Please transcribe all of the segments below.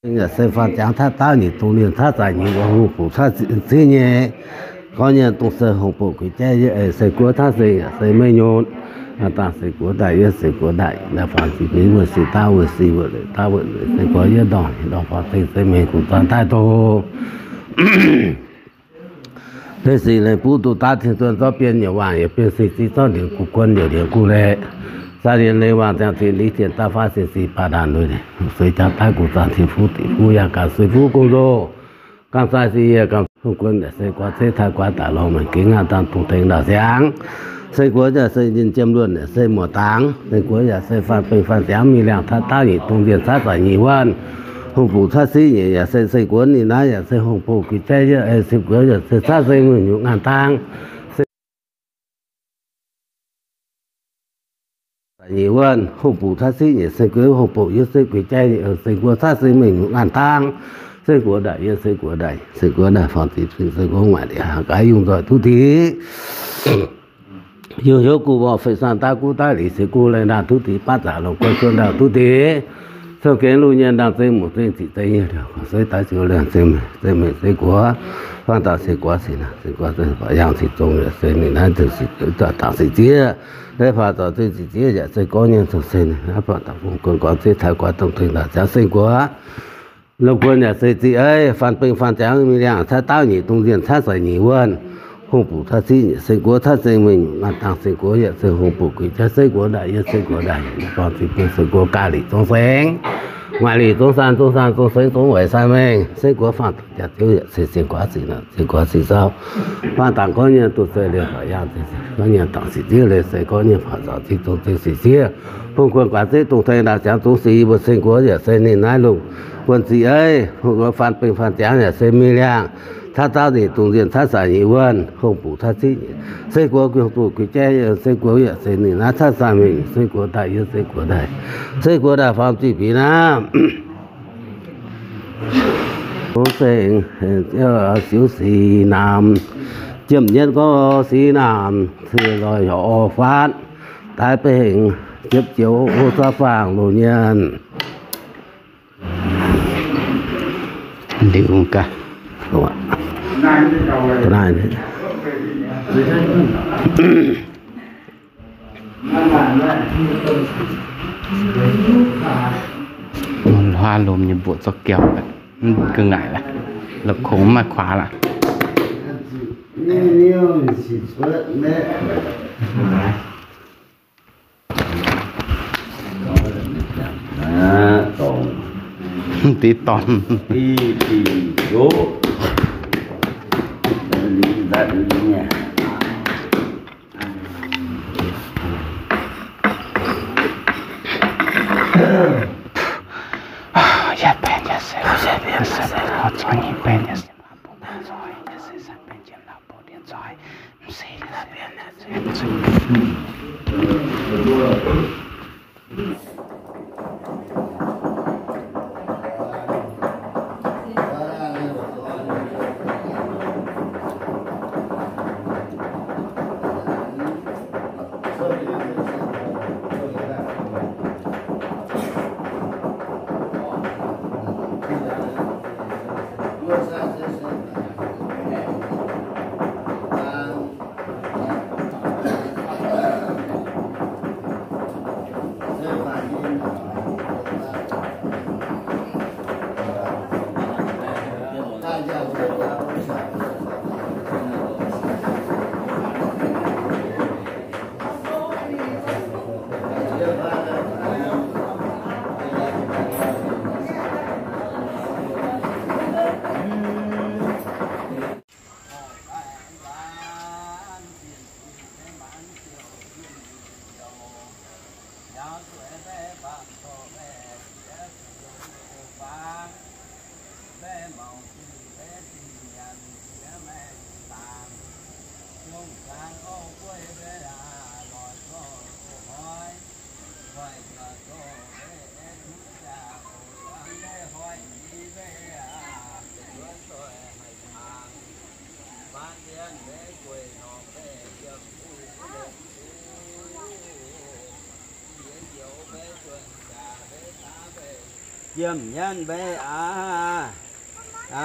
Yaac se faanh ziangx taav dauh nyic dungz lienh taav zaaic nyic wuonh hungh buqc taav ziqv nyei. Gorngv nyei dongh se hungh buqc guix jaiv yie eix se guoqv taav se yaac se meih nyunc. Dangh se guoqv daaih yie se guoqv daaih naaiv faanh ziqc bingx wuov sic daav wuov sic wuov leiz daav wuov leiz se guoqv yie ndorngc ndorngc faanh zingh se meih gux zaangh daaih doh. Deix sic leiz buv duqv daav tin duonh zorqv bienh nyei waangc yaac bienh sic ziex zorqv ndiec guv guon yaac ndiec guv leiz. Zaax lienz leiz waangc ziangh tin liz tien daav faatv sic sic baac ndaanc lui suix jaax daaih gux zaangh tin fuqv diqc fuqv yangh gaax suix fuqv gong nzou. Gangh zaih sic yie gangh hungh guon yaac se guaav zeiv taaih guaav daaih lorz maanc gengh ngaanh dangh dungx tengx ndaauh siangx. Se guoqv yaac se njien jiem luonh yaac se muoc dangx. Se guoqv yaac se faanh bengh faanh ziangx mingh liangh taav dauh nyic dungz lienh taav zaaic nyic wuonh. Hungh buqc taav siqv nyeic yaac se se guoqv ninh naaiv yaac se hungh buqc guix jaiv yie eix se guoqv yaac se taav se meih nyunc ngaanh dangh. Nyic wuonh hungh buqc taav siqv nyeic se guoqv hungh buqc yie se guix jaiv se guoqv taav se meih nyunc ngaanh dangh. Se guoqv ndaaih yie se guoqv ndaaih se guoqv ndaaih faanh ziqc se guoqv ngaaic liqc haangh gaax yungh nzoih duqv diqc. Yungh hnyouv guv mborqv feix saanh daav guv daaih liqc se guv leiz ndaangc duqv diqc baav zaqc longc guon cuotv ndaangc duqv diqc. Cong-gengh luv nyei ndaangc zengx muoc zengx ziqc zengx nyei liouc se daaih ziouc liangh zengx meih zengx meih se guoqv. Faanh daaih se guoqv sic naaiv se guoqv se yangh sic zong yaac se ninh naaiv dangc sic zieqv. Naaiv faanh zaux zengx sic zieqv yaac se gorngv nyei zong se ninh naaiv faanh daaih bung guon guaav zeiv taaih guaav dongh tengx ndaauh ziangx se guoqv. Longc guon yaac se ziqc eiv faanh bengh faanh ziangx mingh liangh taav dauh nyic dungz lienh taav zaaic nyic wuonh. Hungh buqc taav siqv nyeic se guoqv taav se meih nyunc ngaanh dangh se guoqv yaac se hungh buqc guix jaiv se guoqv ndaaih yie se guoqv ndaaih dorn ziqc bun se guoqv gaax liqc zong sengx. Ngaaic liqc zong saan zong saan zong sengx zong weic saan mengh se guoqv faanh jaax ziouv yaac se sienx guaav sic naaic sienx guaav sic zaux. Faanh dangc gorngv nyei duqv se liouh faaux yangh gorngv nyei dangc sic zieqv leiz se gorngv nyei faaux zaux zingh zong zingh sic zieqv. Hungh guon guaax zeiv dongh tengx ndaauh ziangx zong sic yie mbuo se guoqv yaac se ninh naaiv longc guon ziqc eiv. Hungh guon faanh bengh faanh ziangx yaac se mingh liangh taav dauh nyic dungz lienh taav zaaic nyic wuonh. Hungh buqc taav siqv nyeic se guoqv hungh buqc guix jaiv se guoqv yaac se ninh naaiv taav zaaic mingh se guoqv ndaaih yie se guoqv ndaaih se guoqv ndaaih faam ziqc bieqc naaiv. Zong sengx, ziouv siouv sic naamh, jiem nyetv gorngv sic naamh, cui lorh hnyouv faatv, daaih bengh ziepc joux o zaux faang loz nyienz. Liuz gaax, naaiv huaav lomh nyei mbuoqc zorqv giauh, mv ga'ngaaic la'kuqv, maaih kuaax la'kuqv. Diqv dorn. Yiem nyanc mbeix aqv,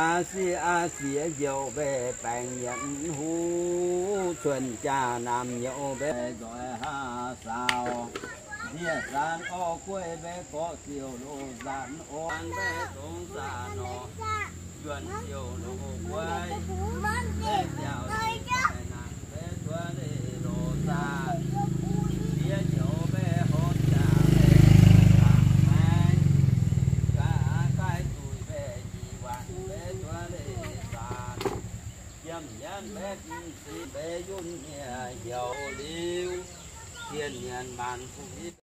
aqv siqv aqv siex hnyouv mbeix baengc nyanc huv, cuonx jaa naamh hnyouv mbeix nzoih haav saaux. Ndie-zaanv orv gueiv mbeix gorqv ziouc loz-zaanv orv mbeix dongh zaanv nor, yuonh ziouc loz gueiv mbeix ziouc naaic mbeix tuov leiz loz-zaanv. Fiev hnyouv mbeix horpc jaa mbeix zaanv maengx, ga'naaiv duih mbeix nyic waanc mbeix tuov leiz zaanv. Yiem nyanc mbeix m'zing mbeix yunh nyiex hnyouv liuz, zien nyanc maanc fuqv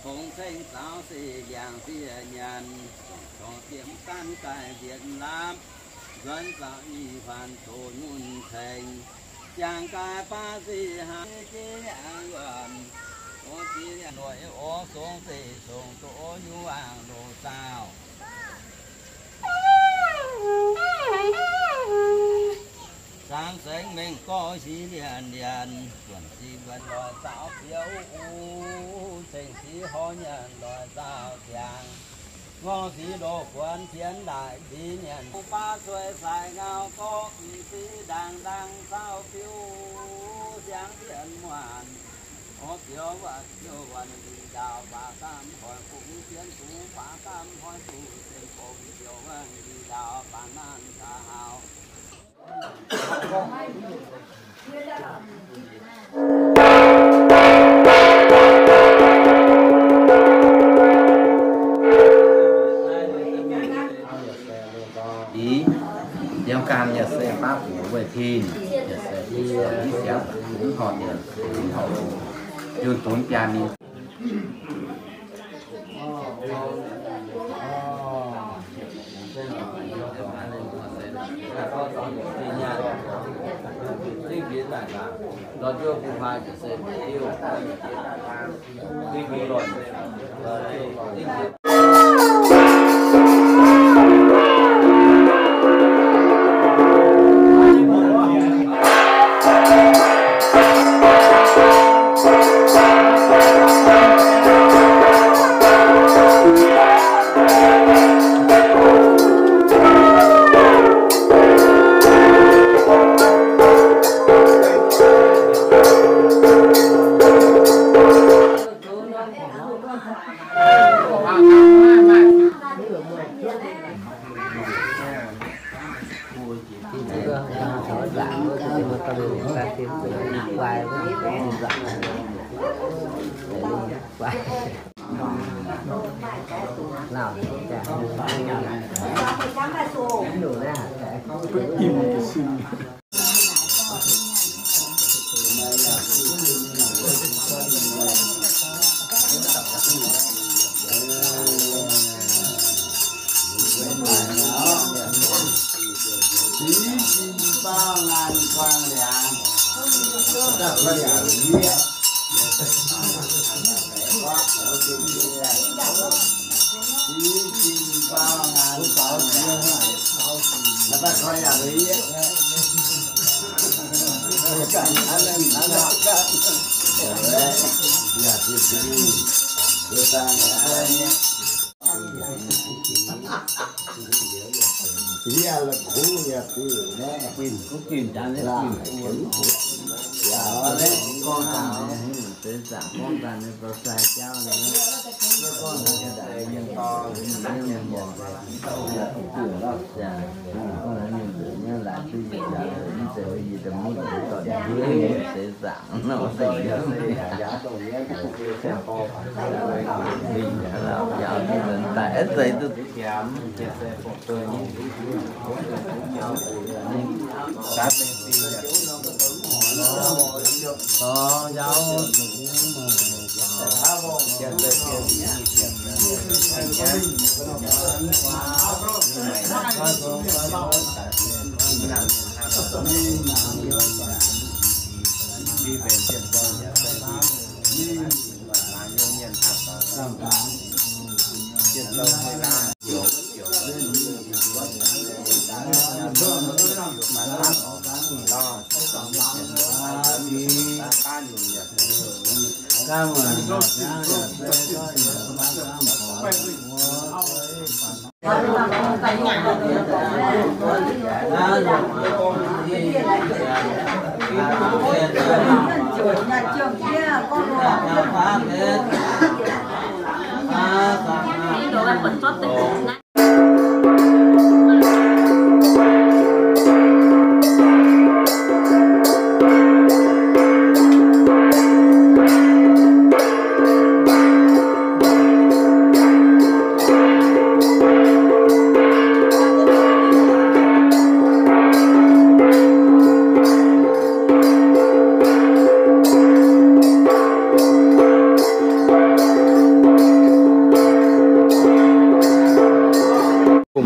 Hongx ceng zaaux se ndiangx sieqv nyanc, zorngc corc fiem gaanv daaih nzienx laapv, nzuonx zaaux i huaanc doqc nyunc ceng, ziangh gaax baav se haaix jiex yuonh, oix jiex noic oix song se song doqc nyuoqc loz-zaauh. Zaangc sengx mengh gorx hiv lienc lienc, buonc sic mbuonc loic zaaux biouv u, ceng sic horv nyanc loic zaaux ziangx, ngorc sic loz buonc tienx ndaic mbic nyanc, baav cuei sai ngau gorqv mv sic ndaangc ndaangc caux biouv siangx mbienc muonc, orv biouv waanc biouv waanc ndingc ndaauh, baac gamh hoic bungx jienv bungx, baac gamh hoic duqv zinh bungx biouv waanc ndingc ndaauh, baac naanc gaax haaux. Yiem ganh yaac se baav buoz weih tin, yaac se i siangx horc mienh, horc yunh dunx biaa mingh.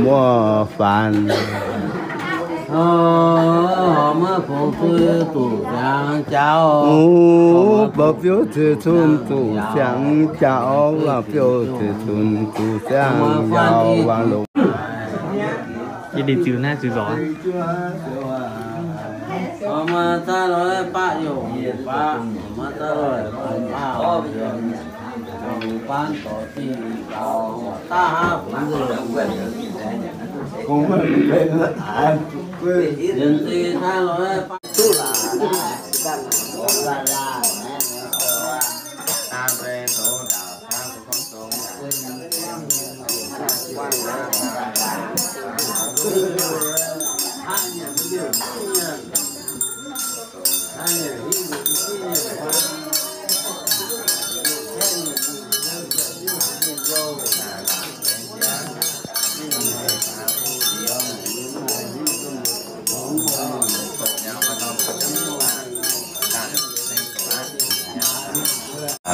Muoz-faanx. Maiv fungx duqv zuqc siang jauv. Bou biouv ziouc cun zuqc siang jauv, biouv ziouc cun zuqc siang jauv, wangc longx. Yie dingh ziux naaiv ziux nzorc. Maiv daaih lorz baqv yongh baqv, maiv daaih lorz baqv.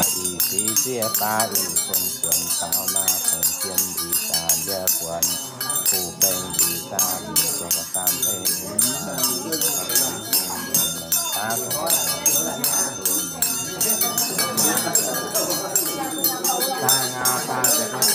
Ih, ih, ziex baav ih, fun buonc faaux maa, fun jien ih, zaax ndiev buonc, fu beng ih, zaax ih, zuoqc daan beng ih, zaax ih, baav, zaax ngau baav, zaax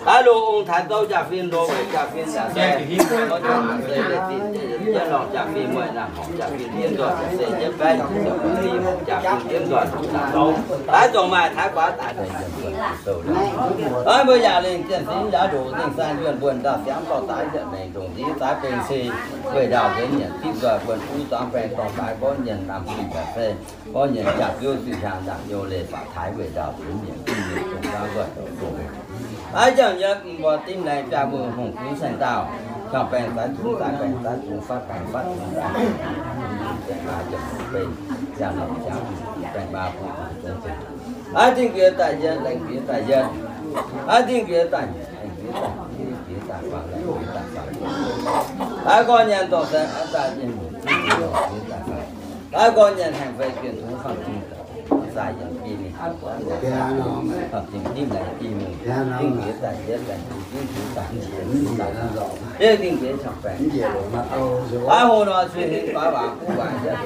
Aa lo, ong-taaix zouv jaa-fin, lo weic jaa-fin, jaa-se, jienv lorngh jaa-fin, mueiz naamh horngc jaa-fin, jienv nzoih jaa-se, jienv baeqv jaa-fin, jienv nzoih horngc jaa-zouv, daaih dongh maaih taaix guaax daaih deix yiem buonc sou. Aa, mbuo yaac lengc zienh fingx yaac ndoqc zengh saeng yuonh mbuonx ndau siangx dorh daaih yietc mengh ndongc nziv zaaix beng se weih ndaauh nzuonx nyienc zipv nzoih buonc kuv zuangx baeng dorngh daaih gorngv nyienc naamh fih yaac se gorngv nyienc jaa-biouv zuiz hiaangx ndaangc nyouz leih faatv taaix weih ndaauh nzuonx nyienc zipv nyienc dongh ndaauv nzoih douc dongh. Aa, jangx nyei mbuo dimv laengz biaa mbuo hungh kuv saeng-daauh, qangx baeng zaaix zungx, zaaix baeng zaaix zungx, fatv baeng fatv zungx, zaaix baeng zaaix zungx, baeng ziangh longc ziangx, baeng maa buo zungx zungx. Aa, dingh nquiex daaih yietv, laengz nquiex daaih yietv. Aa, dingh nquiex daaih nyiec, laengz nquiex daaih nyiec, dingh nquiex daaih faam, laengz nquiex daaih faam. Aa, gorngv nyanc dorh se aa daaih yinh, dingh nquiex daaih faam. Aa, gorngv nyanc haengh fei bienh tongx faam-zingh, zaaih yiem biei mingh, faam-zingh dimv laengz biei mingh, dingh nquiex daaih yietv, laengz nquiex daaih nyiec, dingh nquiex qangx baeng. Aa, hungh nor cui hingv baav waac guv waac yietv.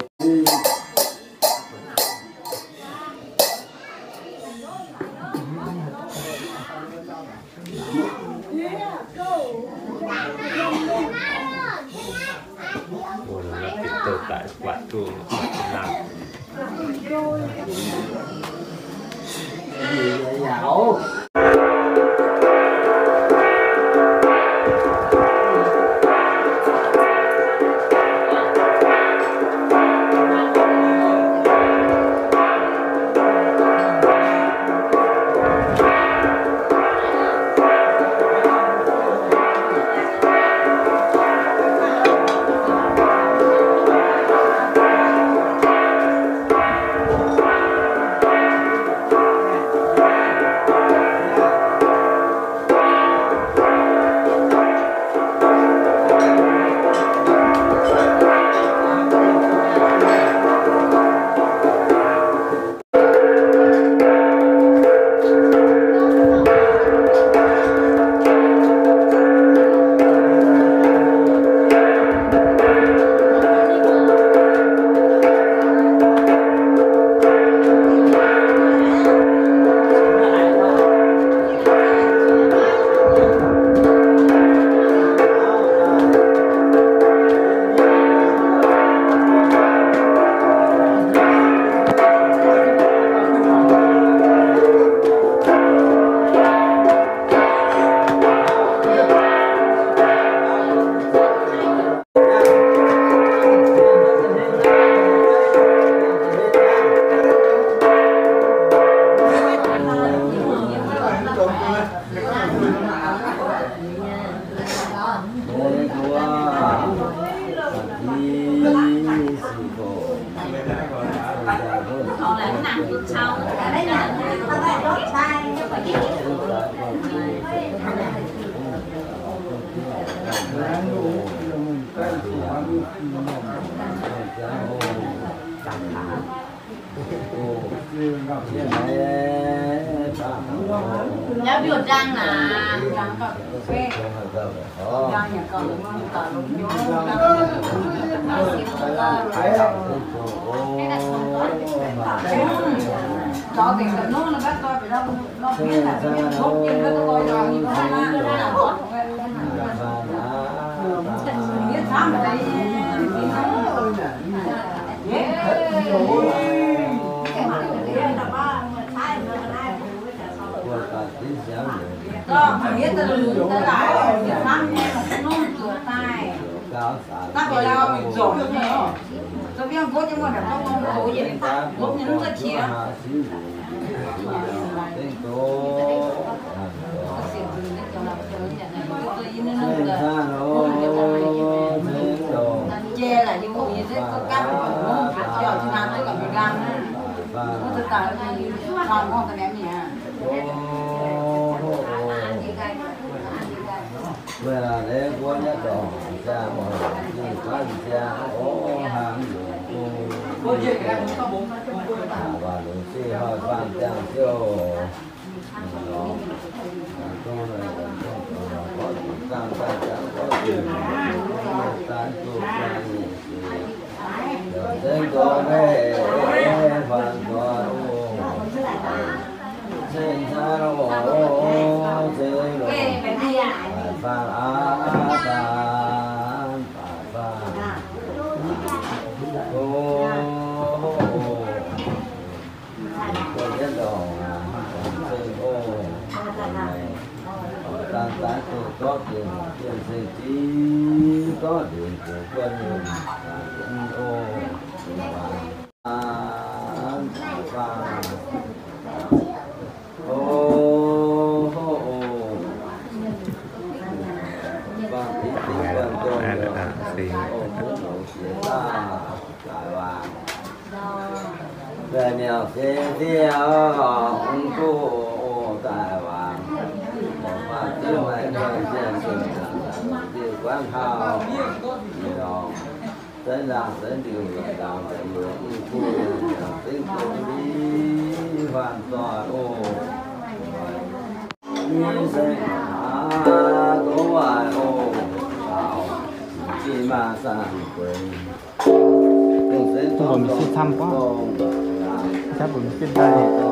Mbuo mingh sieqv camv gorngv, mbuo mingh sieqv daaih.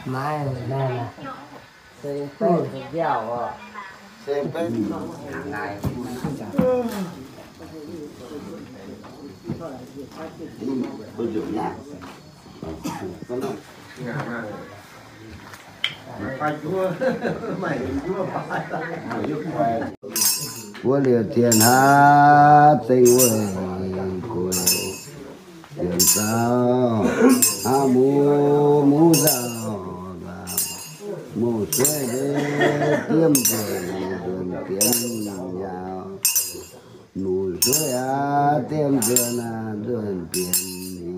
Maiv, maiv. Buov liuz tien hnangv zengv weic gueix. Yienx zaux hnangv muz, muz nzauh nzauh, muz sueiv mbe diemv nzuonx, nzuonx diemv nyaaux. Muz sueiv aav diemv nzuonx aav, nzuonx diemv ni.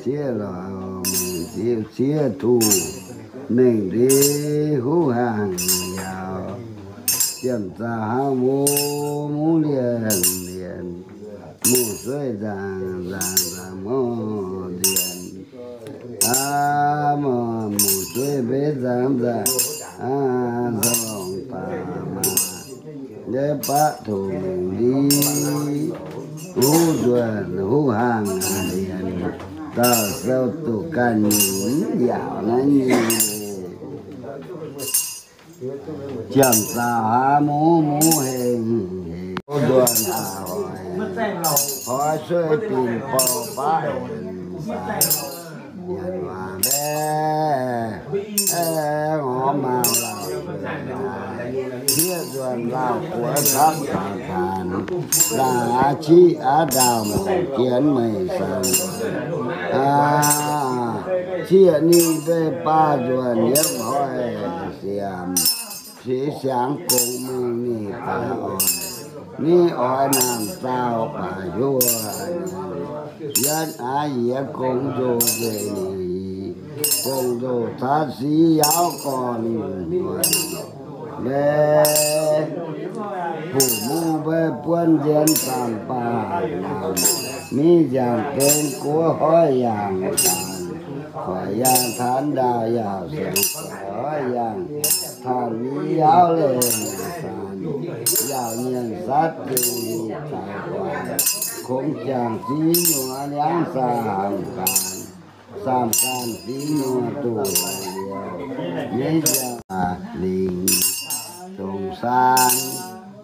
Sieqv lorz mengh ndiev, sieqv tuh mengh ndiev huv hangh nyaaux. Yienx zaux hnangv muz, muz lienh lienh, muz sueiv nzangc nzangc, nzangc mov nzienh. Aav, muz sueiv mbe nzangc nzangc, aav, nzorng daaih maah. Yie baav tongx mengh ndiev, huv nzuonx huv hangh nzienh, dauh sou duqv ganh nyungc mv yaac naaiv nyei. Janx-zaux hnangv muz, muz hengx hengx, nzuonx aav hoic, hoic sueiv binc borh baav hengx baac. Nyanc waac mbaeqv, aengx horpc mangc lauh, sieqv nzuonx lauh buoz camv taux taanx, laangh aqv ciqv aqv ndaauh mouc jienv meih sanc. Aav, zieqc ninh mbeih baav nzuonx yietv hoic siemx, siqv siangx gong mingh ninh baac oix, ninh oix naamh zaux baac hiuv, yietv aqv yie gong nzou nzengc ninh, gong nzou catv siqv yaauv gorn mbuo, mbe, fuqv mungv mbe buonv nzien zaangc baac, mingh nziaauc gengh guov hoic yaangh taanx, hoic yaangh taanx ndaauh yaac siangx hoic yaangh taanx ni yaauv leih sanx, yaauc nyienh satv zingh ni taux guaax, kungx jangx ziv nyuoz liangv saah hamh gaanx, saam gaanv ziv nyuoz duqv liouh, nyei nziaauc lingc, dongh saan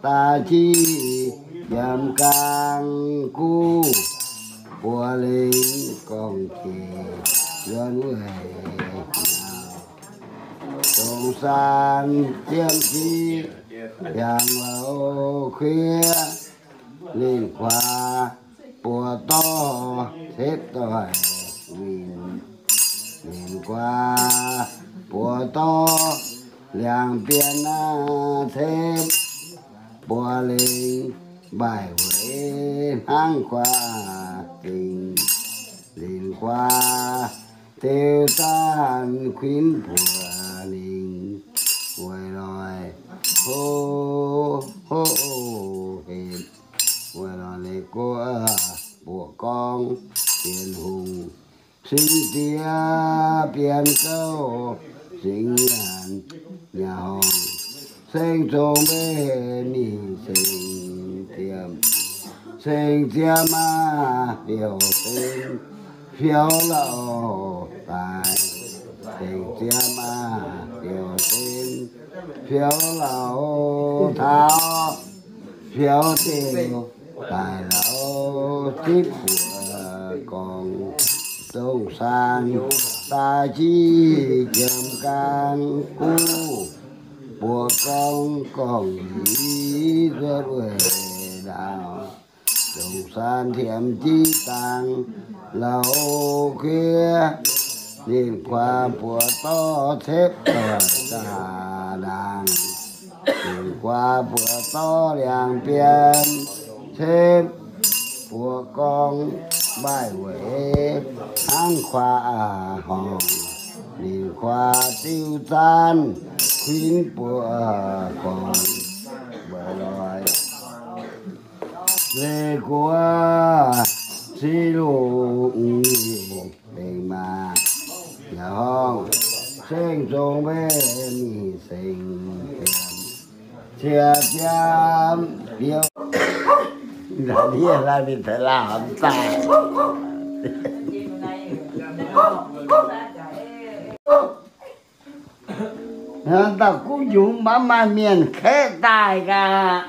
daaih jiv yiem gaang guv, buo lingc gorngv jiex yuonx weic nyaauc, dongh saan jienv jiv yangh louh kuiv lingh kuaax, buoz-dorv cepv doic winh, ninh guaav buoz-dorv liangx-bienx aqv, cepv buoz lengx mbaih weic hnangv kuav dingc, ninh guaav diu zaanv kuinx buoz lingc, weic loic hlo hlo hepc, weic loic leiz guoqv mbuoqc gorngv bienx hungh, cingx diex bienx gouv, cingx nyanc nyanc horngh, ceng zong mbeih mingh ceng ziepc, ceng ziepc maah fiou sen, fiou lauh daic, ceng ziepc maah fiou sen, fiou lauh taux, fiou diuh daic lauh, zipv buoz gorngv dongh saan daaih jiv jiemx gaang guv, buoz gorngv gorngv-yic cuotv weih ndaauv, dongh saan tiemx jiv dangx lauh kuiv, ninh guaav buoz-dorv cepv doic zaqc ndaangc, ninh guaav buoz-dorv liangx-bienx cepv, buoz gorngv mbaih weic hnangv kuav horngh, ninh guaav diu zaanv kuinx buoz gorngv, weic loic leiz guoqv siqv lungh lengc maah, nyanc horngh ceng zong mbeih mingh ceng ziepc, cie ziepc biouv. Ndiev laai mingh taux laauh daaih. Dauh guv njungx maiv maaih mienh kaeqv daaih gaax.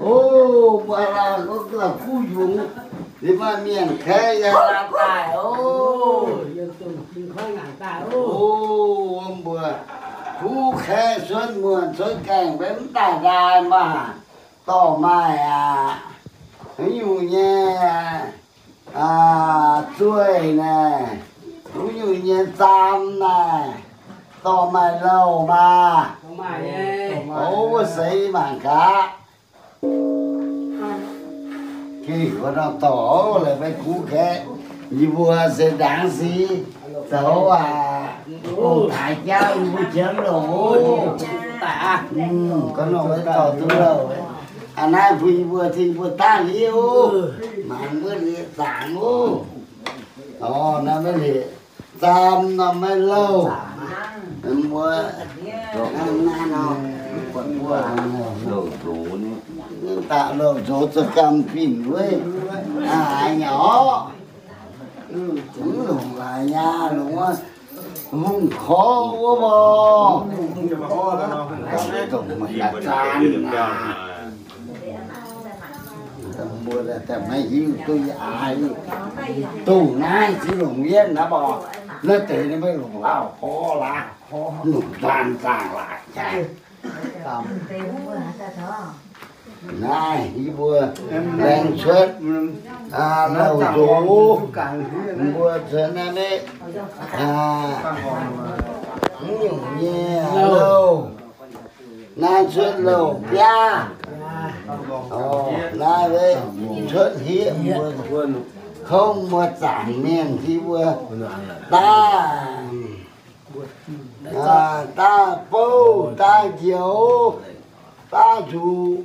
O, mbuo laauh guv njungx, ninh maaih mienh kaeqv yiem laauh daaih oc. O, mbuo kuv kaeqv cuotv muonh cuotv gaengh maiv daaih ndaaih maah. Dorh maaih aqc, haaix nyungc nyei zueih naaic, haaix nyungc nyei zaam naaic, dorh maaih louh maah. O, wuov seix mangc gaax. Gengh wuov norm dorh laaix maiv kuv kaeqv, yie mbuo se ndaangc sic zoux aqv. O, taaix jauv yie mbuo qiemx longc oc. Gorngv nor maiv dorh duqv louh. Aa, naaiv bun yie mbuo, yie mbuo daaih liuz, mangc mbuo liuz zaangc oc. Orv, naaiv maiv liuz zaam nor maiv louh. Mbuo daaih louh nzox za'ganh fih wuov, haaix nyungc orqc? Mv longc laaix nyaah longc wuov hungh korv wuov mor. Dongh meih yaac zaanc aac. Mbuo daaih maiv hiuv duqv yaac dongh naaiv ziex longc mienh naaiv mor. Naaiv deix naaiv maiv longc lauh korv laaix, longc zaanc zaangc laaix. Naaiv yie mbuo laengz cuotv louh nzox, mbuo cuotv naaiv maiv, mv nyungc nyei louh. Naaiv cuotv louh biaav. Naaiv cuotv hieqv mbuo, kouv mbuo zaangc mienh yie mbuo daaih, daaih bouh, daaih njoux, daaih nzuqc.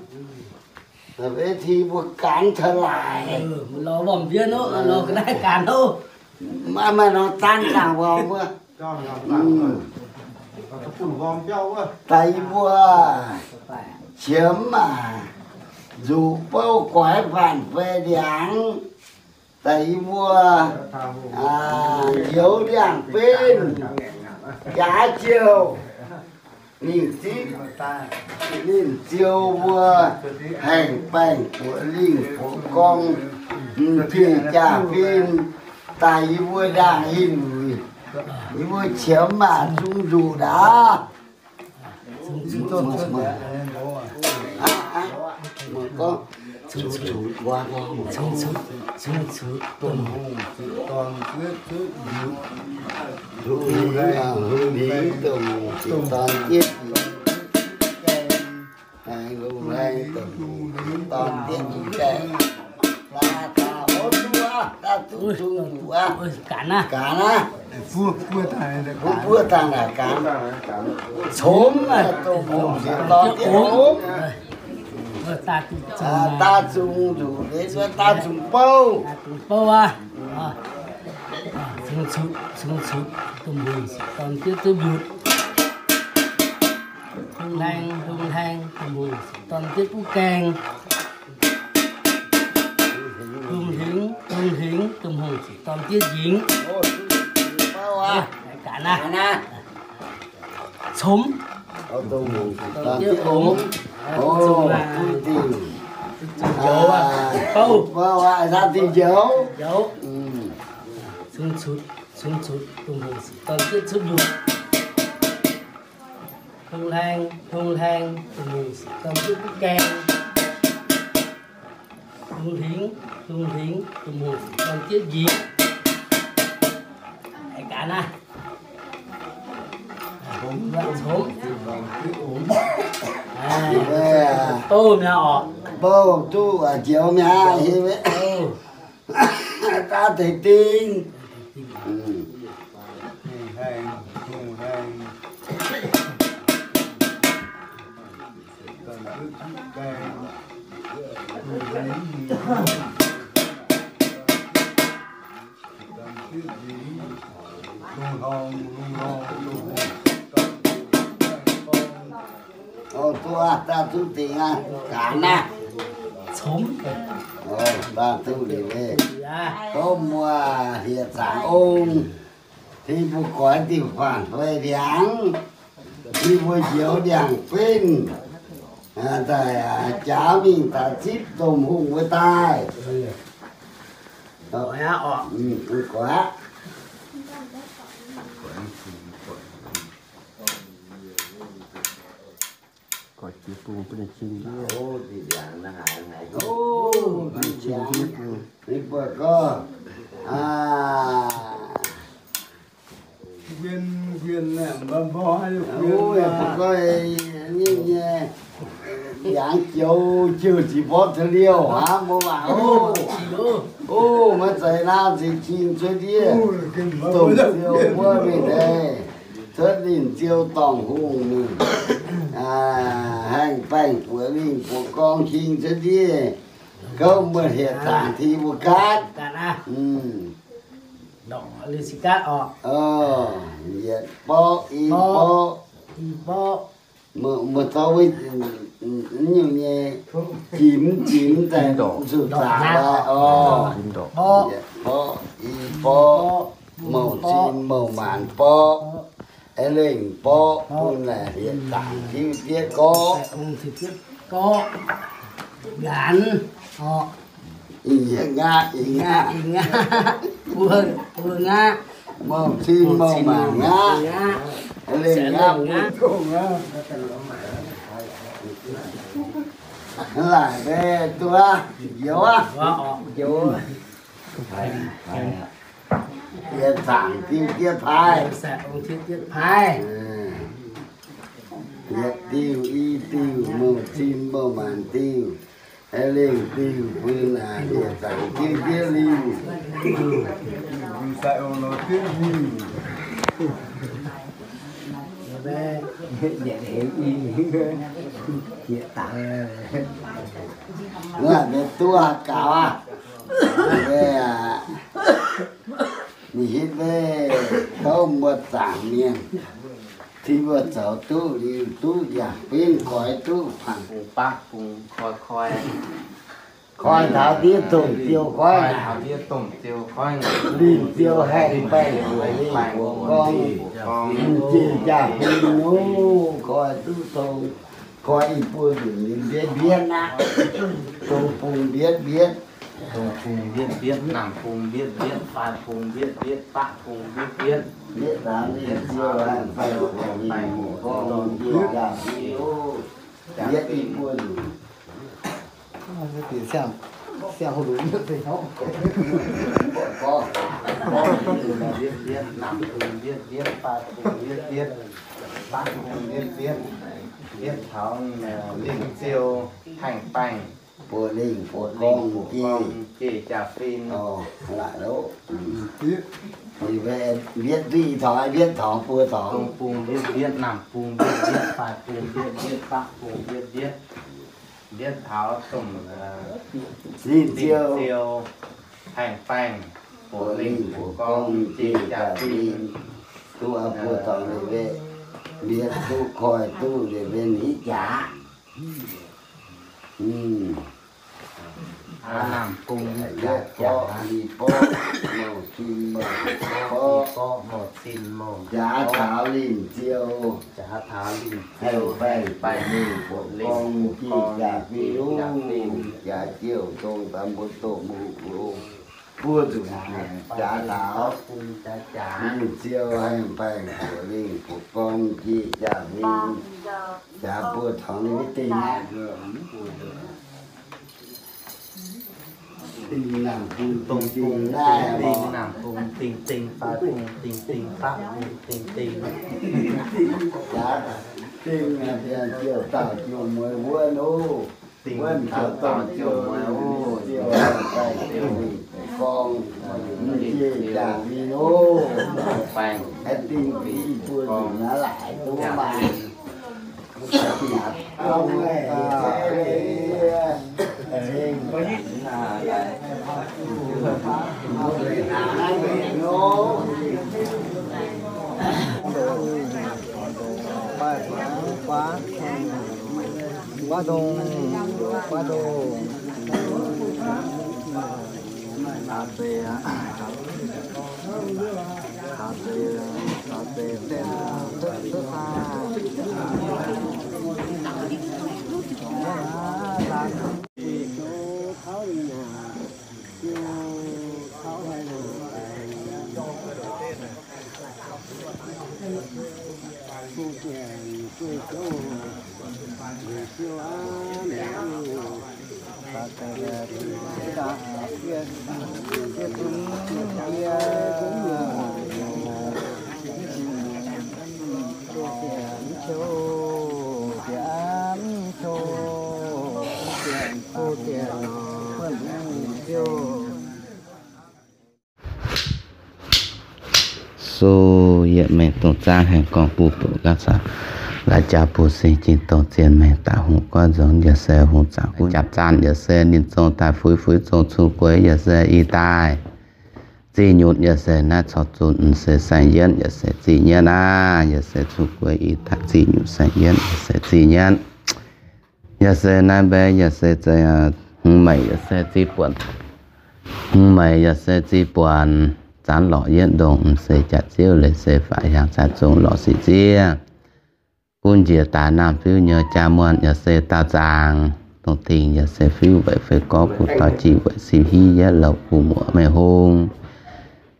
Naaiv ti mbuo ganh taux laaic. Maiv maaih norm zaanv zaangc worngx wuov. Daaih yie mbuo qiemx maah, nzuqc bouh goix faanv fei ndiangx. Daaih yie mbuo njoux ndiangx-benv, jaax jouh, ninh zipv, ninh ziou mbuo, haengh baengh buoqc lingh buoqc gorngv, m'diuh jaa-fin, daaih yie mbuo ndaangc hinh, yie mbuo qiemx maah, zungv nzuqc ndaauv. Cungx cuotv, cungx cuotv domh hungh, cungx cuotv hungh, hungh hingx domh hungh ziqc dorn jienv, hungh hingx domh hungh ziqc dorn jienv nyei gaengh. Laaix daaih, o, duqv aqv, daaih duqv zungh nyungc aqv. Gaax naaiv, gaax naaiv, buov dangh naaic gaax. Comx domh hungh ziqc dorn jienv omx. Daaih zungh nyungc, daaih zungh bouh. Bouh aqv. Cungx cuotv, cungx cuotv domh hungh ziqc dorn jienv duqv mbiutc. Hungh hlaeng, hungh hlaeng domh hungh ziqc dorn jienv duqv gaengh. Hungh hlingx, hungh hlingx domh hungh ziqc dorn jienv nzingx. Gaax naaiv. Comx. Domh hungh ziqc dorn jienv omx. Bouh, bouh aqv, daaih zungh njoux. Njoux. Cungx cuotv, cungx cuotv domh hungh ziqc dorn jienv cuotv mbiutc. Hungh hlaeng, hungh hlaeng domh hungh ziqc dorn jienv duqv gaengh. Hungh hlingx, hungh hlingx domh hungh ziqc dorn jienv nzingx. Gaax naaiv. Comx. Bouh mi'aqv orqc. Bouh duqv njoux mi'aqv. Daaih tengx ding. O, duqv aqv, daaih duqv dingc aqv. Gaax naaiv. Comx. O, daaih duqv liuz. Tov muoz hieh zaangc ong, tengx mbuo goix diuh faanh fei ndiangx, tengx mbuo njoux ndiangx-benv, daaih jaax mingh daaih zipv domh hungh wuov daaih. Goix aqv. Ninh buatc gorngv, mbuo gorngv, ninh nyei ndiangx-joux jiu ziqc mborqv taux liouh aqv, mbuo mangc oc. O, maiv zeiz naaiv, zinh ging cuotv ndiev, domh ziou wuov mingh deix, cuotv ninh ziou dorngh hungh mingh, haengh baengh buoz mingh buoz gorng king cuotv ndiev, gouv mbuo hieh zaangc tengx mbuo gaatv. Yietc borqv, i borqv, mbuo zorqv wuov nyungc nyei jimx jimx daaih zuqc zaqc daaih oc. Yietc borqv, i borqv, mouc zinh mouc maanc borqv, aengx lengh borqv bun naaic hieh zaangc tiuv diev gorqv. Ih nqaatv, ih nqaatv, mouc zinh mouc maanc nqaatv, aengx lengh nqaatv bun dongh aqv. Laaic mbe duqv aqv, njoux aqv. Yietc zaangc diuv diev paaiv. Yietc diuh, i diuh, mouc zinh mouc maanc diuh, aengx lengh diuh bun naaic yietc zaangc diuv diev liuh. Mv baac mbuo duqv gaux aqv. Ninh hitv mbe tov mbuo zaangc mienh, tengx mbuo zoux duqv liuz duqv yaac benv goix duqv faanh. Koi taux ndiev domh ziou koiv, linh ziou haengh baengh buoz mingh buoz gorngv, m'jiex jaa-fin nor, koi duqv tong, koi i buo nzunc ninh mbietv mbietv aqv, dongh bung mbietv mbietv. Dongh bung mbietv mbietv, naamh bung mbietv mbietv, fai bung mbietv mbietv, baqv bung mbietv mbietv, mbietv taux ninh ziouc haih baengh hoc mingh muoc gorngv jiex jaa fingx. Mbietv i buonv. Mbietv taux ninh ziouc haih baengh buoz lingh buoz gorngv jiex jaa fingx. Mbietv duqv i taux, mbietv taux buo taux. Dongh bung mbietv mbietv, naamh bung mbietv mbietv, fai bung mbietv mbietv, baqv bung mbietv mbietv, mbietv taux dongh lingh ziouc haih baengh buoz lingh buoz gorngv jiex jaa fingx. Duqv buo taux liuz, mbietv duqv koiv duqv liuz, mbietv hingv jaax. Naamh bung mbietv mbietv, borqv i borqv, mouc cin mouc borqv, i borqv mouc cin mouc, jaax taux lingh ziouc, jaax taux lingh ziouc haih baengh lingh buoz gorngv jiex jaa fingx, jaax ziouc dongh daaih mbuo doqc mbuo loz. Buo zuqc jaax taux, lingh ziouc haih baengh buoz lingh buoz gorngv jiex jaa fingx. Jaax buo taux ninh mv dingh aqv. Dingh naamh bung dingh dingh, naamh bung dingh dingh, fai bung dingh dingh, baqv bung dingh dingh. Jaax dingh ziouc dauh ziouc mueiz wuonv oc. Wuonv ziouc dauh ziouc mueiz oc. Ziouc baengh ziouc gorngv jiex jaa fingx oc. Baengh aengx dingh fingx buo zuqc naaiv laaix duqv maaih. So, yietc mengh dongh zaangv haengh gorngv bun buoqc gaav caux laaix jaa bun sing jin dongh zien mengh daaih hungh goiv nzong yaac se hungh zaangc gunv jaax zaanh yaac se ninh zong daaih fuix fuix zong cuv gueix yaac se ih daaih zih nyutc yaac se naaiv corc zunc se saeng-yienv yaac se zih nyienv aav, yaac se cuv gueix ih daaih zih nyutc saeng-yienv yaac se zih nyienv. Yaac se naaiv mbaeqv yaac se hmz meic yaac se zih buonc, hmz meic yaac se zih buonc, zaanv lorqc yietv ndongh m'seix jaax ziouv leiz se faatv hiaangx caaix zong lorqc sic ziev. Gunv njiec daaih naamh fiuv nyei jaa muonh yaac se daauh zaangc, dongh dingh yaac se fiuv weic fei gorngv kuv taux jih weic siu hiv yietv louh kuv muoc meih hung.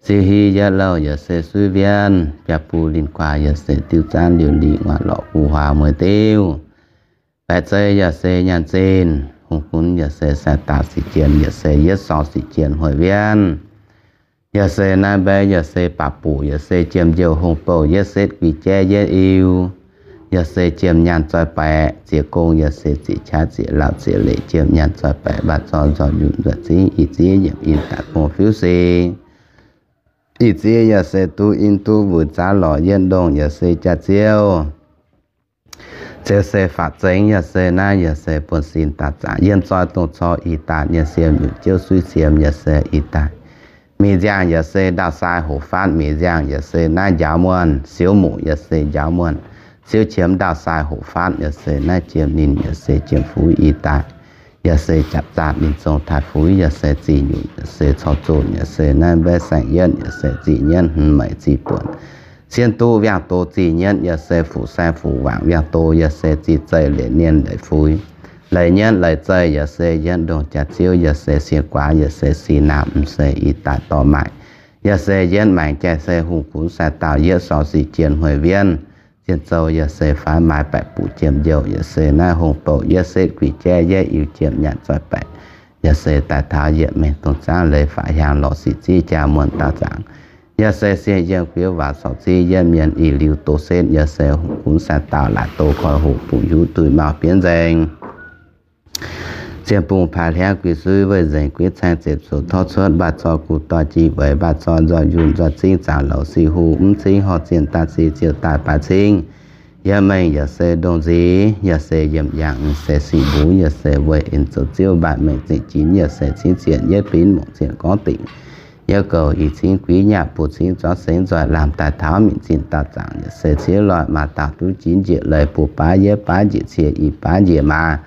Siu hiv yietv louh yaac se suiv mbienv, biaa bung linh guaax yaac se diuv zaanv liuz lingh waac lorqc kuv huaax mueiz diuv. Baeqc zei yaac se nyaanh zinh, hungh gunv yaac se sai daaih sic jien yaac se yietv sorng sic jien hueic wienv. Yaac se naaiv mbaeqv yaac se baac buqc yaac se jiem njoux hungh bouh yietv setv guix jaiv yietv iu. Yaac se jiem nyaanh zoih baeqc ziex gong yaac se ziex qaqv ziex lauh ziex leic jiem nyaanh zoih baeqc mbaah zorn nzoih nyunc nzoih zingv ih ziev yiemc in daaih gong fiuv sing. Ih ziev yaac se duqv in duqv mbuox zaanv lorqc yietv ndongh yaac se jaax ziouv. Ziouv se faatv zengx yaac se naaiv yaac se buonv sin daaih zaangc yienh zoi dongh cor ih daaih nyei siem nyutc jiouv suiv siem yaac se ih daaih. Mingh nziangh yaac se ndaauh sai hoc faatv mingh nziangh yaac se naaiv njaaux muonh, siouv muqc yaac se njaaux muonh, siouv qiemx ndaauh sai hoc faatv yaac se naaiv jiem ninh yaac se jiem fuiv ih daaih. Yaac se japc zaatc ninh zong taaih fuiv yaac se zih nyutc yaac se corc zonc yaac se naaiv mbaeqv saeng-yienv yaac se zih nyienv hmz meic zih buonc. Cien duqv viangh doz zih nyienv yaac se fuqv saeng fuqv waangc viangh doz yaac se zih zeih leic nienh leic fuix. Leiz nyienv leiz zeih yaac se yietv ndongh jaax-ziouv, yaac se sienh guaax, yaac se sienh naamh, m'seix i daaih dorh maaic, yaac se yietv maengc jai-se hungh gunv sai-daauh, yietv sorc sic jien hmueiz wienv, zien zoux yaac se faix maaiz baeqc buqc jiem njouh, yaac se naaiv hungh bouh yietv setv guix jaiv, yietv iu jiem nyanc zoih baeqc, yaac se daaih taux yietc mengh dongh zaangv leiz faatv hiaangx lorz sic ziev jaa muonh daauh zaangc, yaac se sienh yiem guiev waac sorc ziev yietv mienh ih liuz doz setv, yaac se hungh gunv sai-daauh laaix doz koi hoqc buqc hiuv duih mauh bienv nzengc. Zien bungx paaix hlangv guix suiv weih nzengc guiv caeng ziepc zuoqc torv cuotv mbaac zoi guv doix jih weic mbaac zoi nzoih yunh nzoih zingv zaangc louc sic hu mv zingv horh zienh daaih zic ziouc daaih baaix cingv. Yietv mengh yaac se ndongh nziez, yaac se yiem yangh, se sic mbuv, yaac se weih en zoux ziouv mbaih mengh zingh jinv, yaac se cingv zienh yietv binv mongc zienh gorngv dingc, yietv goux ih cingv guiv nyaav buo cingv zorqv sengx nzoih lamh daaih taux minc zinh daauh zaangc, yaac se ciev loih maaz dauh duqv jinv njiec leiz buo baav yietv baav njiec cie ih baav njiec maaz,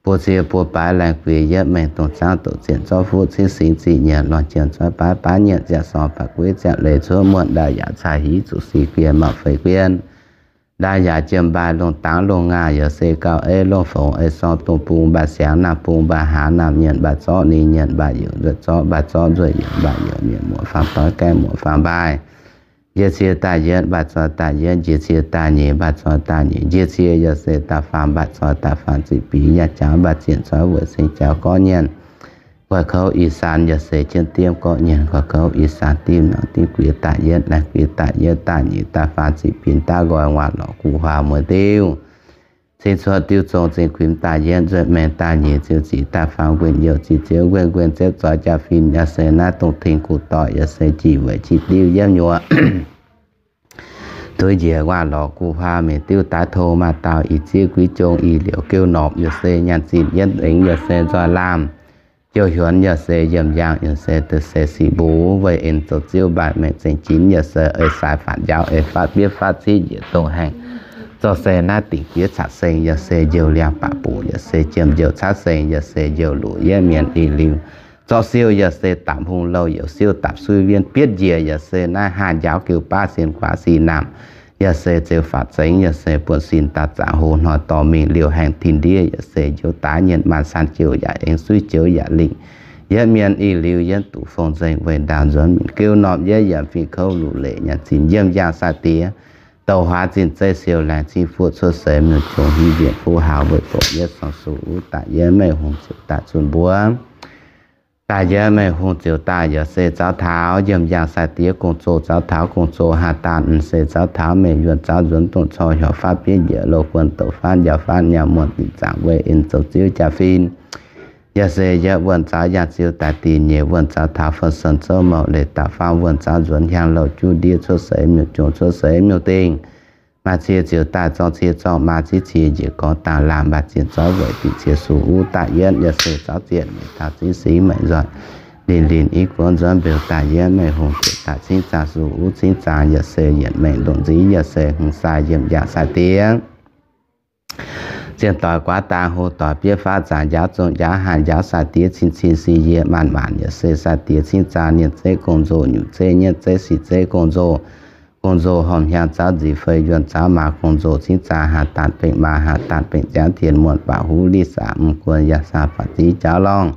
buo cie buo baav laengz guix yietv mengh dongh zaangv doqc zienh zorqv fuqv cingv singx zih nyienc lorh jien zorqv baav baav nyienc ziangh sorng baac guiv ziangh leiz cuotv muonh ndau yaac cai hiv zuqc sic guien mauh feix guien. Ndau yaac jiem mbaai longh dangx longh ngaah yaac se gauh ei longh fongx ei sorng dongh bung mbaaih siangx naamh bung mbaaih hlaax naamh nyienc mbaaih zorqv ninh nyienc mbaaih youc nzueic zorqv mbaaih zorqv nzueic youc mbaaih youc mienh muoz faam doix gaengh muoz faam mbaai. Njiec cie daaih yietv mbaaih zoi daaih yietv, njiec cie daaih nyeic mbaaih zoi daaih nyeic, njiec cie yaac se daaih faam mbaaih zoi daaih faam ziqc binx yaac jaax mbaaih zienh zoih weic sengx jaax gorqv nyienc. Guaix kouv ih saan yaac se jienv diemv gorqv nyienc, guaix kouv ih saan diemv nangc diemv guiex daaih yietv, laengz guiex daaih yietv, daaih nyeic daaih faam ziqc binx daaih nqoi nguaaz lorqc guv huaam mueiz diuv. Cing cuotv diuv zong zingh kuinx daaih yietv, nzueic maengx daaih nyeic ziouc ziqc daaih faam nquenh youc ziqc ziouv nquenh nquenh ziepv zoih jaa-fin yaac se naaiv dongh tengx guv doic yaac se jih weic qiex diuv yiemv nyuoqc. Duqv njiec nguaaz lorqc guv huaam mingh diuv daaih tong maaz dauh ih zieqv guiv jong ih liouc geuv norqc yaac se nyaanh zinh yietv nzengc yaac se nzoih laamh. Jouh hiuonx yaac se yiem yaangh yaac se deix se sic mbuv weih en zoux ziouv mbaih mengh zengx jinv yaac se ei sai faatv njaaux ei fatv bietv fatv civ njiec dongh haengh. Zorqv se naaiv dingc fiev caqv seng yaac se njoux liangx baac buc yaac se jiem njoux caqv seng yaac se njoux luc yietv mienh ih liuz. Zorqv siou yaac se dapc hung louh youc siou dapc suiv wienv bietv njiec yaac se naaiv haah njaaux geuv baav sien guaax sin naamh. Yaac se zeux faatv zengx yaac se buonv sin daaih zaangc hoz hnoi dorh mingh liouh haengh tin ndiev yaac se njoux daaix nyienh maanc san joux yaac aengx suiv joux yaac lingh. Yietv mienh ih liuz yietv duqv fong nzengc weih ndaauh nzuonx mingh geuv norm yietv yaac fingx kouv luc leic nyaanh zinh yiem yaangh sai-diex. Douc huaax zinh zeiv siou laengz cing fuqv cuotv seix miuc-jongx hiuv njiec fuqv haaux weic bouc yietv sorng suqv uv daaih yietv meih hungh ziouc daaih zunh mbuov. Daaih yietv meih hungh ziouc daaih yaac se zaux taux yiem yaangh sai-diex gong-zoh, zaux taux gong-zoh haah daanh m'seix, zaux taux meih yuonh zaux nzuonx dongh cor hiuorv fatv bieiv njiec loz guon douc fatv njaaux fatv nyaanh muonh dingc zaangc weih en zoux ziouv jaa-fin. Yaac se yietv wuonh zaux yaangh ziouv daaih dinh nyeic wuonh zaux taux fun sen zouv mouc leiz daaih faam wuonh zaux nzuonx hiaang louh juv ndiev cuotv seix miuc-jongx cuotv seix miuc-dingh. Maaih cie ziouc daaih zorng cie zorng maa ziex cie njiec gorngv dangh laamh mbaac zienh zoiv weic dingc cie suh uv daaih yienv yaac se zaux zienh meic taux ziex singx meic nzoih. Linh linh i guoqv nzuonx mbeux daaih yienv meih hungh ziouc daaih cingv zaang suh uv cingv zaang yaac se yietc mengh ndongc nziv yaac se hmz sai yiem yaangh sai-diex. Zienh doic guaav dang hlo doic bieiv faatv zaangc njaaux zong njaaux haanh njaaux sai-diex cin cin si yie maanc maanc yaac se sai-diex cingv zaang nienh zeiv gong-nzou nyutc zeiv nyietv zeiv sic zeiv gong-nzou. Gong-nzou hormh hiaang zaux nzic fei yuonh zaux maa gong-nzou cingv zaang haanh daanh bengh maa haanh daanh bengh ziangv tien muonh baac huv liz saac m'guon yaac saah faatv ziv jaux lorngh.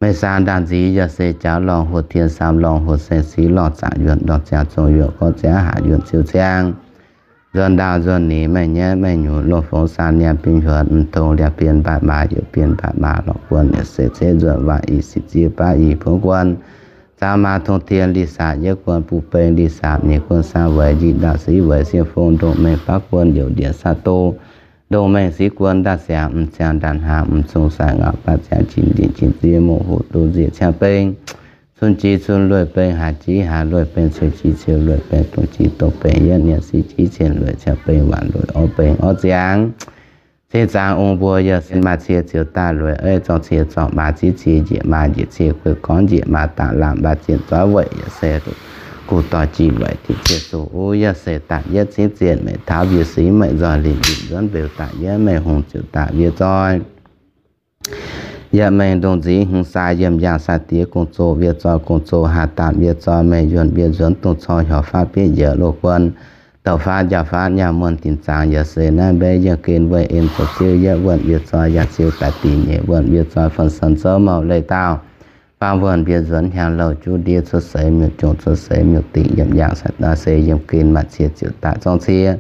Meih saah ndaanh nziv yaac se jaux lorngh huoqv tien saam lorngh huoqv saeng siv lorngh zaangc yuonh lorngh ziangx zong yuonh gorqv ziangv haac yuonh ciouv ciang. Nzuonx ndaauh nzuonx nix meih nyaiv meih nyungc longh fongx saang niaa bin huonx m'dongx liangx bien mbaatc maa youc bien mbaatc maa lorqc guon yaac se ceiv nzuonx waac i sic ziev baav i buonv guon. Zaaux maa tong tien liz saac yietv guon buv beng liz saac nyeic guon saang weic njiec ndaauh siv weic siev fong ndongh mengh baav guon youc ndiev saah do. Ndongh mengh siv guon ndaauh siangx m'ziangx ndaauh hnaangx m'zong sai ngauc baav ziangx jin ndiev jin ziev mouc hoc do nzieqc ciangv beng. Cun jiex cun lueic beng, haaix jiex haaix lueic beng, ciou jiex ciou lueic beng, dongh jiex dongh beng, yietv nienx siv jiex cien lueic ciangv beng, waanc lueic orv beng orv ziangx. Cingv zaang ong mbuo yaac se maaih cie ziouc daaih lueic ei zorng cie zorng maa ziex cie njiec maa njiec cie gueiv gorngv njiec maa dangh laamh mbaac zienh zoiv weic yaac se guv doix jih weic diqc cie suh uv yaac se daaih yietv cingv zienh meic taux mbie singx meic nzoih linh linh nzuonx mbeux daaih yietv meih hungh ziouc daaih mbie zoi. Yietc mengh ndongh nziv hmz sai yiem yaangh sai-diex gong-zoh mbie zoi gong-zoh haanh daanh mbie zoi meih yuonh mbie nzuonx dongh cor hiuorv faatv bieiv njiec loz guon. douc faatv njaaux faatv nyaah muonh dinc zaangc, yaac se naaiv mbeix yiem gen weih en zoux ziouv yietv wuonh mbie zoi yaac ziouc daaih dinc nyeic wuonh mbie zoi fun-son zouv mouc leiz dauh faam wuonh mbie nzuonx hnyangx louh juv ndiev cuotv seix miuc-jongc cuotv seix miuc-dingh yiem yangh se yiem gen maaih cie ziouc daaih zorng cie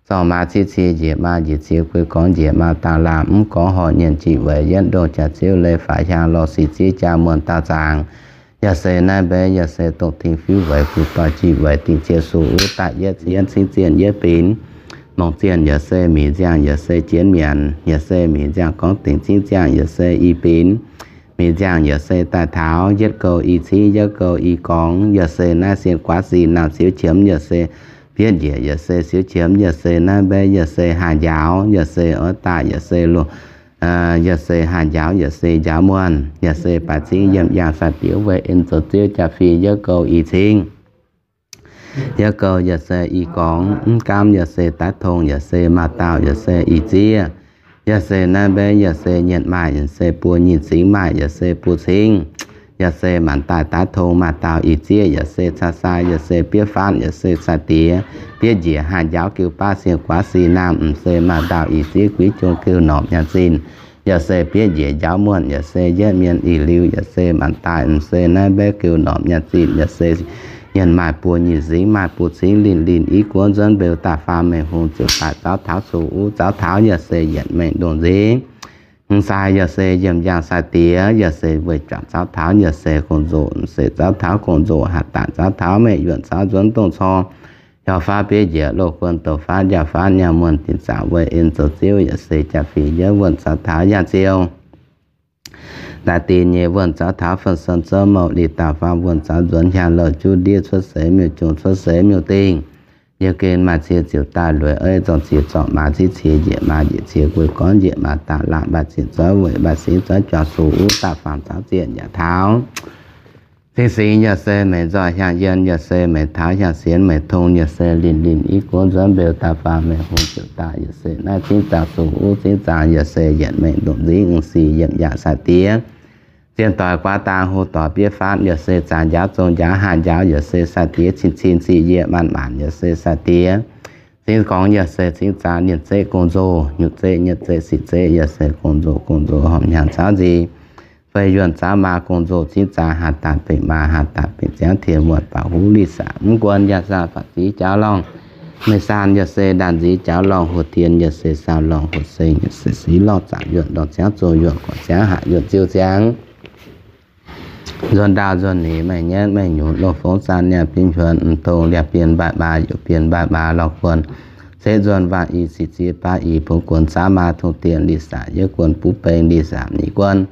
zorng maa civ cie njiec maa njiec cie guei gorngv njiec maa daauh laamh mv gorngv horh nyienh jiex weic yietv ndongh jaax ziouv leiz faaux hiaang lorz sic ziev jaa muonh daauh zaangc. Yaac se naaiv mbeix yaac se dongh tengx fiuv weic guv doix jiex weic dingc cie sux uv daaih yietv yietv cingv zienh yietv binx. Mongc zienh yaac se mi'nziangh yaac se jienv mienc, yaac se mi'nziangh gorngv dingc cingv ziangh yaac se i binx. Mi'nziangh yaac se daaih taux yietv gouh i cingv yietv gouh i gorngx, yaac se naaiv sien guaav sin naamh siouv qiemx yaac se bietv njiec yaac se siouv qiemx yaac se naaiv mbeix yaac se haah njaaux yaac se oix daaih yaac se loz yaac se haah njaaux yaac se njaaux muonh yaac se baaix cingv yiem yangh sai-diex weih en zoux ziouv jaa-fih yietv gouh i cingv. Yietv gouh yaac se i gorngx, mv gaamv yaac se daaih tong, yaac se maaih dauh yaac se i ziev, yaac se naaiv mbeix yaac se nyienh maaih, yaac se buo nyienh cingv maaih, yaac se buo cingv, yaac se maanc daaih daaih tong maaih dauh i ziev, yaac se caa sai, yaac se bietv faatv, yaac se sai-diex bietv njiec haah njaaux giu baav sienh guaav sin naamh, m'se maaih dauh i ziev guiv jung giu norqc nyaanh zinh, yaac se bietv njiec njaaux muonh, yaac se yietv mienh ih liuz, yaac se maanc daaih, m'se naaiv mbeix giu norqc nyaanh zinh, yaac se nyienh maaih buo nyienh cingv maaih buo cingv linh linh i guoqv nzuonv mbeux daaih faam mengh hungh ziouc daaih zauv taux sux uv zauv taux yaac se yietc mengh ndongh nzingx. M'sai yaac se yiem yangh sai-diex, yaac se weic juangc zauv taux yaac se gong-nzoh, m'se zauv taux gong-nzoh haih daaih zauv taux mengh yuonh zauv nzuonx dongh cor, hiauz faatv bietv njiec loz-guon douc faatv njaaux faatv nyaah muonh dinc zaangc weih en zoux ziouv yaac se jaa-fih yietv wuonh zauv taux yaac ziouc daaih dinc nyeic wuonh zauv taux fun-son zouv mouc li dauh faam wuonh zauv nzuonx hiaang louh juv ndiev cuotv seix miuc-jongc cuotv seix miuc-dingh. Yiem gen maaih cie ziouc daaih lueic eiv zorng cie zorng maa civ cie njiec maa njiec cie guei gorngv njiec maa daauh laamh mbaac zienh zoiv weic mbaac singv zoiv juangc sux uv daaih faam taux zienh yaac taux cingx singx yaac se meix nzoih hiaang yienh, yaac se meix taux hiaang sienx meix tong, yaac se linh linh i guoqv nzuonx mbeux daaih faam mengh hungh ziouc daaih, yaac se naaiv cingv zaangc sux uv cingv zaangc, yaac se yietc mengh ndongc nzingx m'sic yiem yaac sai-diex. Zienh doic guaav dang hu doic bietv faatv, yaac se zaangc njaaux zong njaaux haah njaaux, yaac se sai-diex cin cin ziqc yie maanc maanc, yaac se sai-diex cingv gorngx, yaac se cingv zaangc nyienh zeqv gong-nzoh, nyutc zeqv nyienh zeqv sic zeqv, yaac se gong-nzoh gong-nzoh horpc hnyangx cauv nzih fei yuonh cauv maa gong-nzoh cingv zaangc haih daaih benx maa haih daaih benx ziangv tien muonh baaux huv lic saac mv guon yaac saah faatv ziv jaux lorngh. Meih saan yaac se ndaanh nziv jaux lorngh hoc tien, yaac se saau lorngh hoc seng, yaac se siv lorngh zaangc yuonh ndorm ziangv zong yuonh gorqv ziangv haac yuonh ziouv ziangv. Nzuonx ndaauh nzuonx neix meih nyaenv meih nyunc loz fongv saan niaa bienh huonx m'dongx liaa bienh mbaaih maa youc bienh mbaaih maa lorh guon. Setv nzuonx waanc i sic ziex baav i bungx guon caav maa tong dien lic saac yietv guon buv beng lic saac nyic guon.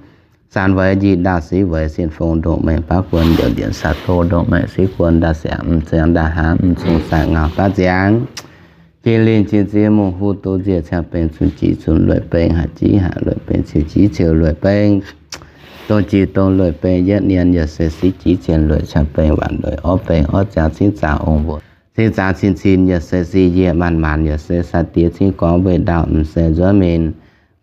Saan weic njiec ndaauh siv weic sin fong ndongc mengh baav guon youc ndienc saac to ndongc mengh siv guon ndaauh siangx m'ziangx ndaauh hnangv m'zong saac ngauh baav ziangx. Jiex linh jiex ziex mungh hu doz nziec ciangx beng zunc jiv zunc lueic beng haac jiv haac lueic beng ciouc jiv ciouc lueic beng. Dongh jiex dongh lueic beng yietv nien yaac se siv jiv cien lueic ciangx beng waanc lueic orv beng orv ziangx cingv zaangc ong mbuoqc. Cingv zaangc cin cin yaac se sic yie maanc maanc yaac se sai-diex cingv gorngv weih ndaauh m'se nzuonv min.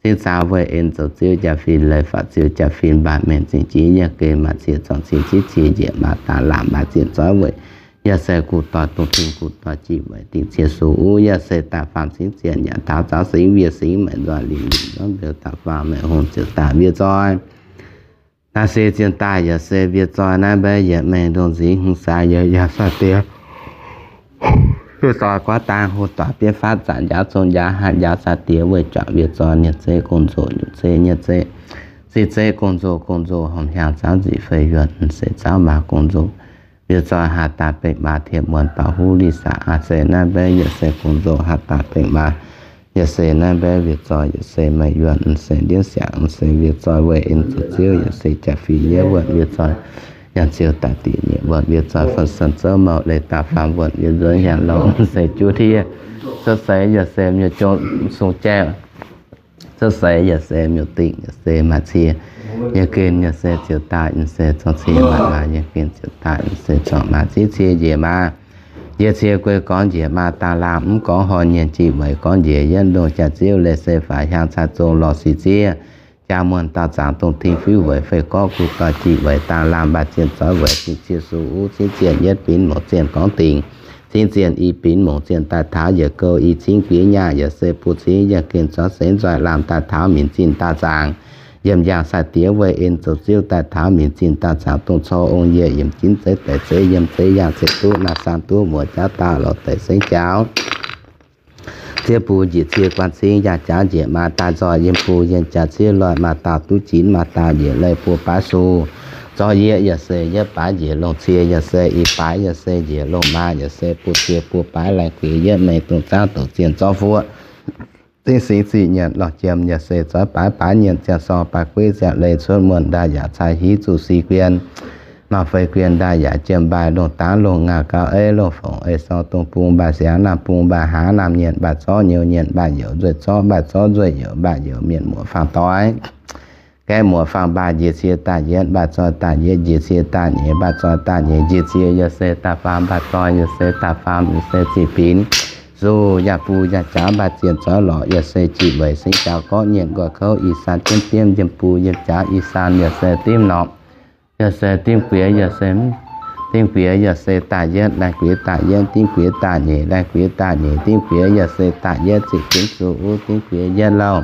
Cingv zaangc weih en zoux ziouv jaa-fin leiz faatv ziouv jaa-fin mbaanh mengh zingh jiv yiem gen maaih cie zorngc cin civ cie njiec maa daauh laamh maaih zienh zoiv weic. Yaac se guv doix dongh tin guv doix jiex weic dingc cie sux uv yaac se daaih faam cingv zienh yaac taux zaux singx wiev singx maiv nzoih linh linh nzuonv mbeux daaih faam mengh hungh ziouc daaih wiev zoi. Naaiv se zienh daaih yaac se wiev zoi naaiv mbeix yietc mengh ndongh nzingx hmz sai yaac yaac sai-diex. Wiev zoi guaav dang hu doix bietv fatv zanc njaaux zong njaaux hatc njaaux sai-diex weih juangc wiev zoi nyienh zeiv gong-nzoh nyutc zeiv nyienh zeiv, sic zeiv gong-nzoh gong-nzoh horpc hnyangx zauv nzih fei yuonh m'seix zauv maa gong-nzoh. Wiev zoi haih daaih benx maa tien muonh baaux huv lic saac aa se naaiv mbeix yaac se gong-nzoh haih daaih benx maa. Yaac se naaiv mbeix wiev zoi yaac se meih yuonh m'seix ndiev siangx m'seix wiev zoi weih en zoux ziouv yaac se jaa-fin yietv wuonh wiev zoi yaac ziouc daaih dinc nyeic wuonh wiev zoi fun-son zouv mouc leiz dauh faam wuonh wiev nzuonx hiaang lorh m'seix juv ndiev cuotv seix yaac se miuc-jong sung jaeqv. Cuotv seix yaac se miuc-dingh yaac se maaih cie. Yiem gen yaac se ziouc daaih m'seix zorng cie maaih maa yiem gen ziouc daaih m'seix zorngc maa ziev cie njiec maa. Njiec cie guei gorngv njiec maa daauh laamh mv gorngv horh nyienh jiex weic gorngv njiec yietv ndongh jaax ziouv leiz se faaux hiaang caa zong lorz sic ziev jaa muonh daauh zaangc dongh tin fiuv weic fei gorqv guv doix jiex weic daauh laamh mbaac zienh zoiv weic dingc cie sux uv cingv zienh yietv binx mouz zienh gorngv dingc Cingv zienh i binc mungc zienh daaih taux yietc gouh i cingv guix nyaah yaac se buo cingv yienh gen zorqv seix nzoih lamh daaih taux minc zinh daauh zaangc. Yiem yangh sai-diex weih en zoux ziouv daaih taux minc zinh daauh zaangc dongh cor ong yie yiemc jinv zeiv deix zeiv yiem zeiv yangh zeiv duqv naaiv saam duqv muoz jauv daauh lorz deix sengx jaux. Ziev bun njiec cie guan cingv yaac jaax njiec maa daaih nzoih yiem bun yienh jaax ciev loih maa daauh duqv jinx maa daauh njiec leih buo baav su. Zorqv yieqv yaac se yietv baav njiec longh cie yaac se i baav yaac se njiec longh maa yaac se buo cie buo baav laih guix yietv mengh dongh zaangv doqc zienh zorqv fuoqv. Zingv singx ziqc nyienc lorh jiem yaac se zoih baaix baaix nyienc ziangh sorng baaix gueiv ziangh leiz cuotv muonh ndaaih yaac cai hiv zuqc si guien. Maaih fei guien ndaaih yaac jiem mbaaih longh dangv longh ngaah gauh eiv longh fongc ei sorng dongh bung mbaaih siangx naamh bung mbaaih hnangv naamh nyienc mbaaih zorqv nyouz nyienc mbaaih youz nzueih zorqv mbaaih zorqv nzueih youz mbaaih youz mienh muoz faang doix. Gaeqv muoz faang mbaaih njiec cie daaih yietv mbaaih zoih daaih yietv njiec cie daaih nyeic mbaaih zoih daaih nyeic njiec cie yaac se daaih faam mbaaih zoih yaac se daaih faam yaac se ziqc binc. Zuqc yaac bun yaac jaax mbaaih zienh zoih lorqc yaac se ziqc weic singx jaux gorqv nyienc nqoi kouv i saan jienv diemv yiem bun yiem jaax i saan yaac se dimv norqc. Yaac se dimv guiex yaac se, dimv guiex yaac se daaih yietv laih guiex daaih yietv dimv guiex daaih nyeic laih guiex daaih nyeic dimv guiex yaac se daaih yietv ziqc ginv zuqc uv dimv guiex yietv louh.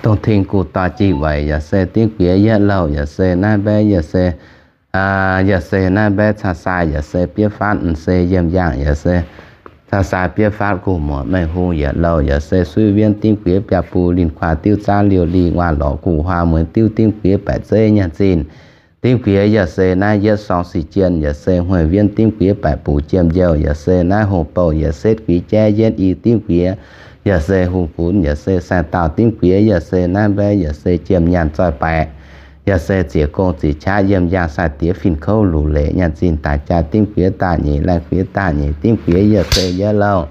Dongh tengx guv doix jih weic yaac se dimv guiex yietv louh yaac se naaiv mbaeqv yaac se, yaac se naaiv mbaeqv caa sai yaac se bietv fatv m'se yiem yaangh yaac se caa sai bietv fatv guv muoc mengh hung yietc louh yaac se suiv wienv dimv guiex biaa bung linh kuaai diuv zaanv liouh li nguaaz lorqc guv huaang mueiz diuv dimv guiex baeqc zeiv nyaanh zinh. Dimv guiex yaac se naaiv yietv sorng sic jien yaac se hueic wienv dimv guiex baeqc buc jiem njouh yaac se naaiv hungh bouh yaac setv guix jaiv yietv i dimv guiex yaac se hungh gunx yaac se saeng dauh dimv guiex yaac se naaiv mbaeqv yaac se jiem nyaanh zoih baeqc yaac se ziec gong zic qaqv yiem yaangh sai-diex fin-kouv luc leic nyaanh zinh daaih jaa dimv guiex daaih nyeic laih guiex daaih nyeic dimv guiex yaac se yietv louh.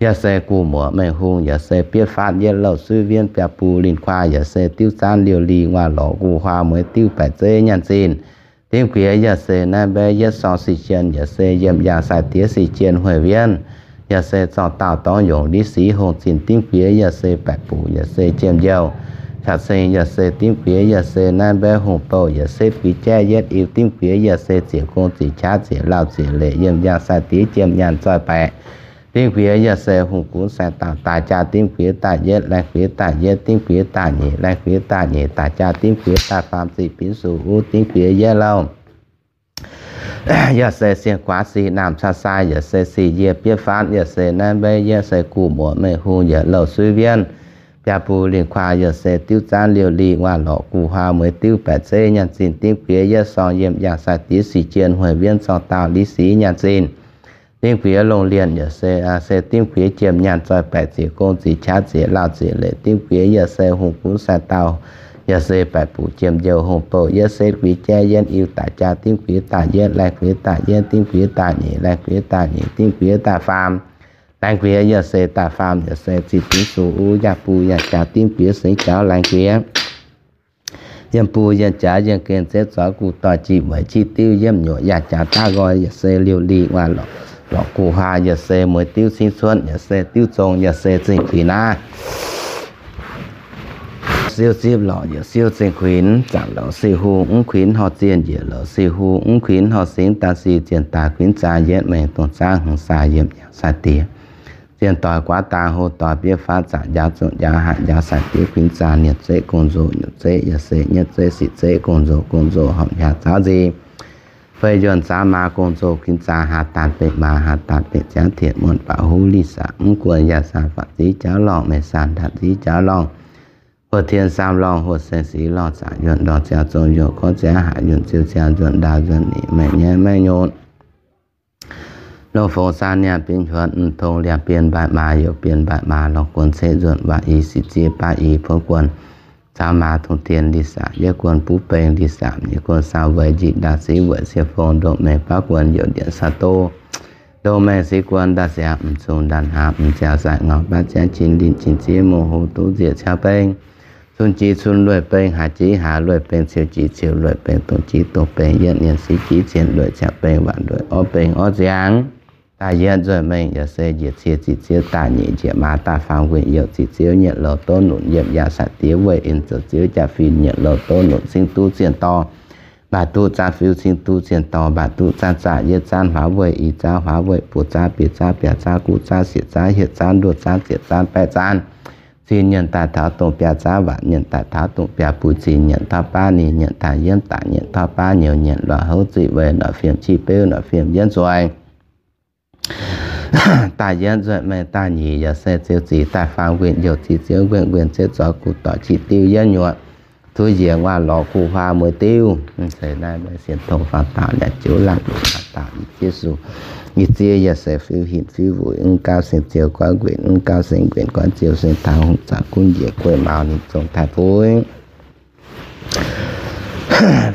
Yaac se guv muoc mengh hung yaac se bietv fatv yietv louh suiv wienv biaa bung linh kuaai yaac se diuv zaanv liouh li nguaaz lorqc guv huaang mueiz diuv baeqc zeiv nyaanh zinh. Dimv guiex yaac se naaiv mbaeqv yietv sorng sic jien yaac se yiem yaangh sai-diex sic jien hueic wienv yaac se zorng dauh dorngx yongc li sic hongh zinh dimv guiex yaac se baeqc buc yaac se jiem njouh. Caux ceng yaac se dimv guiex yaac se naaiv mbaeqv hungh bouh yaac setv guix jaiv yietv i dimv guiex yaac se ziec gong zic qaqv ziec lauh ziec leic yiem yaangh sai-diex jiem nyaanh zoih baeqc. Dimv guiex yaac se hungh gunx saeng dauh daaih jaa dimv guiex daaih yietv laih guiex daaih yietv dimv guiex daaih nyeic laih guiex daaih nyeic daaih jaa dimv guiex daaih faam ziqc binc suqc uv dimv guiex yietv louh. Yaac se sienh guaax sic naamh caa sai yaac se sic yie bietv fatv yaac se naaiv mbaeqv yietv se guv muoc mengh hung yietc louh suiv wienv biaa bung linh kuaai yaac se diuv zaanv liouh li nguaaz lorqc guv huaang mueiz diuv baeqc zeiv nyaanh zinh dimv guiex yietv sorng yiem yaangh sai-diex sic jien hueic wienv zorng dauh li sic nyaanh zinh. Dimv guiex longh lienh yaac se, se dimv guiex jiem nyaanh zoih baeqc ziec gong zic qaqv ziec lauh ziec leic dimv guiex yaac se hungh gunx saeng dauh yaac se baeqc buc jiem njouh hungh bouh yietv setv guix jaiv yietv iu daaih jaa dimv guiex daaih yietv laih guiex daaih yietv dimv guiex daaih nyeic laih guiex daaih nyeic dimv guiex daaih faam. Laengz guiex yaac se daaih faam yaac se ziqc binc suqc uv yaac bun yaac jaax dimv guiex sengx jaux laengz guiex. Yiem bun yienh jaax yienh gen zeiv zoix guv doix jih weic qiex diuv yiemv nyuoqc yaac jaax daav nqoi yaac se liouh li nguaaz lorqc guv huaang yaac se mueiz diuv cingv cuotv yaac se diuv zong yaac se zingh kuinx naaiv. Siou zipv lorqc yaac siou zingh kuinx, zaangc lorqc siou hung mv kuinx horh zienh, njiec lorqc siou hung mv kuinx horh singx, daaih siou zienh daaih kuinx zaah yietv mengh dongh zaangv hmz sai yiem yangh sai-diex. Zienh doix guaav dang hlo doix bietv fatv zaangc njaaux zunc njaaux hatc njaaux sai-diex kuinx zaah, nienc zeiv gong-nzou, nyutc zeiv yaac se nyietv zeiv sic zeiv gong-nzou, gong-nzou horpc njaaux zaaux nzih. Fei yuonh zaaux maa gong-nzou kuinx zaah, haa daanh beqc maa, haa daanh beqc ziangx tietc muonh baac huv lic saac mv guon yaac saah faatv ziv jauv lorngh, meih saah ndatc ziv jauv lorngh. Huotv tien saam lorngh, huotv saeng sic lorngh, zaangc yuonh ndorh ziangx zong yuonh gorngv ziangx haac yuonh ziou ziangx nzuonx ndaauv nzuonx nyic maengh nyaiv maengh nyutc. Longh fongc saang niaa binx huonx, mv tong liangx bienh mbaih maa, youc bienh mbaih maa lorngh guon ceix nzuonx waac i sic ziev baav i buonv guon. Caux maa tong tien lic saac yietv guon buv beng lic saac nyeic guon saau weic njiec ndaauv sic weic sie fong ndoh mengh baav guon youc ndieqc saau do. Ndoh mengh sic guon ndaauv siangx mv zungh ndaauv hnaangx mv ziangx saaic ngau baav ziangx cin linh cin ziev mouh hlo duqv nzieqc ciaux beng. Cun jiex cun lueic beng, haaix jiex haaix lueic beng, ciou jiex ciou lueic beng, dongh jiex dongh beng, yietv nienh sic jiex cien lueic ciaux beng, waanc lueic orv beng orv ziangx. Daaih yietv nzueic mengh yaac se njiec cie ziqc ziev daaih nyeic, njiec maa daaih faam nquinx youc ziqc ziev nyietc louh doz nunc, yiem yaac sai-diex weih en zoux ziev jaa-fin nyietc louh doz nunc cingv duqv zienh dorh. Mv baac duqv zaanv fiuv cingv duqv cien dorngx, mv baac duqv zaanv zaqc yietv zaanv huaav weih, i zaanv huaav weih, buo zaanv biei zaanv biaac zaanv guv zaanv sieqv zaanv hietc zaanv nduoh zaanv ziepc zaanv baeqv zaanv. Cin nyienc daaih taux dongh biaa zaanv, waanc nyienc daaih taux dongh biaa buiz, cin nyienc tauv baav, ninh nyienc taaix yiemv, daaih nyienc tauv baav, nyiec nyienc luoqc houv, ziqc weic luoqc fiem, qiex beuv luoqc fiem yietv nzueic. Daaih yietv nzueic mengh daaih nyic yaac se ziouc zic daaih faang nquenh youc zic ziouv nquenh nquenh ziouv zoix guv doic qiex diuv yietv nyuoqc, tuv njiec nguaaic lorz guv huaa mueiz diuv. Mv zeiz naaiv maiv sienx tong faang dauh yaac joux laangh luc faang dauh i Yesu. Ih zieqv yaac se fiuv hinc fiuv wuic, mv gauh seng ziouc goiv nquenh, mv gauh seng nquenh goiv ziouv, seng taux hungh zaux gunv njiec gueiv maux ninh zong taaih fuix.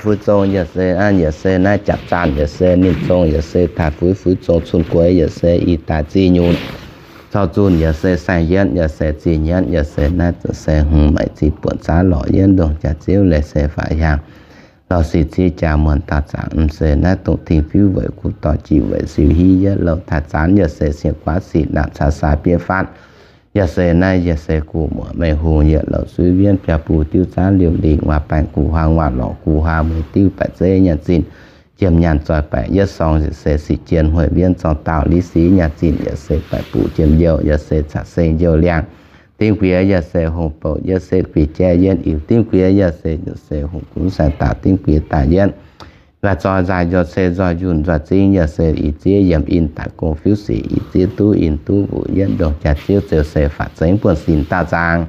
Fuix zong yaac se, yaac se naaiv jaax zaanh yaac se ninh zong yaac se taaih fuix, fuix zong cun gueix yaac se ih daaih zih nyutc. Cau zunh yaac se saeng-yietv yaac se zih nyietv yaac se naaiv se hmz maic zih buonc zaav lorqc yietv ndongh jaax ziouv leiz se faaux hiaangx. Lorz sic zieqv jaax muonc dauh zaangc mv se naaiv dongh tengx fiuv weic guv doic jiex weic siou hiv yietv louh taaih zaanv yaac se sienx guaav sic naamh caax sai bieqc fatv. Yaac se naaiv yaac se guv muoc mengh hungh yietv louh suiv wienv biaa buv diuv zaanv liouh lingh nguaaic baengh guv huaa nguaaic lorqc guv huaa mueiz diuv baeqc zeiv nyaanh zinh jiem nyaanh zoih baeqc yietv sorng yaac se sic jien hueic wienv zorng dauh liv siv nyaanh zinh yaac se baeqc buc jiem youh yaac se caqv seng youh liangh. Dimv guiex yaac se hungh bouc yietv setv guix jaiv yietv iux. Dimv guiex yaac se, yaac se hungh gunv saeng dauh dimv guiex daaih yietv. Laaih zoih nzaaih njoux se nzoih yunh nzoih zingv yaac se ih zieqv yiemc in daaih gong fiuv sic ih zieqv duqv in duqv mbuoqc yietv ndongh jaax ziouv ziouc se faatv zengx buonv sin dauh zaangc.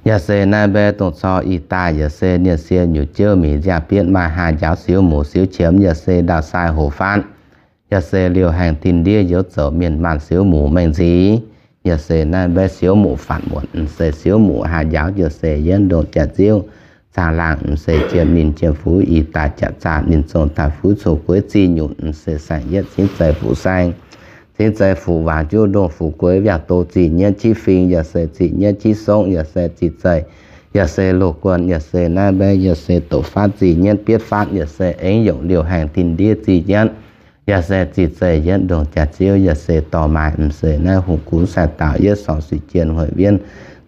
Yaac se naaiv mbaeqv dongh cor ih daaih yaac se nienh sie nyutc jouv mic nziaauc bietv maaih haa njaaux siouv muc siouv qiemx yaac se ndau sai hoc fatv. Yaac se liouh haengh tin ndiev youz zoux mienh maanh siouv muc mengh nziex. Yaac se naaiv mbaeqv siouv muc fatv muotc, mv se siouv muc haa njaaux yaac se yietv ndongh jaax ziouv caangh laangh, mv se jiem ninh jiem fuix ih daaih jaax zaanh ninh zong daaih fuix cun gueix zih nyutc, mv se saeng-yietv cingv zeiz fuqv saeng, cingv zeiz fuqv waangc juqv ndongh fuqv gueix wiangh doz zih nyietv qiex fingx yaac se zih nyietv qiex songv yaac se zih zeiz, yaac se loz-guon yaac se naaiv mbaeqv yaac se doqc fatv zih nyietv bietv fatv yaac se aengx yongc liouh haengh tin ndiev zih nyietv. Yaac se zih zeiz yietv ndongh jaax ziouv yaac se dorh maaih, mv se naaiv hungh gunv saeng dauh yietv sorng sic jien hueic wienv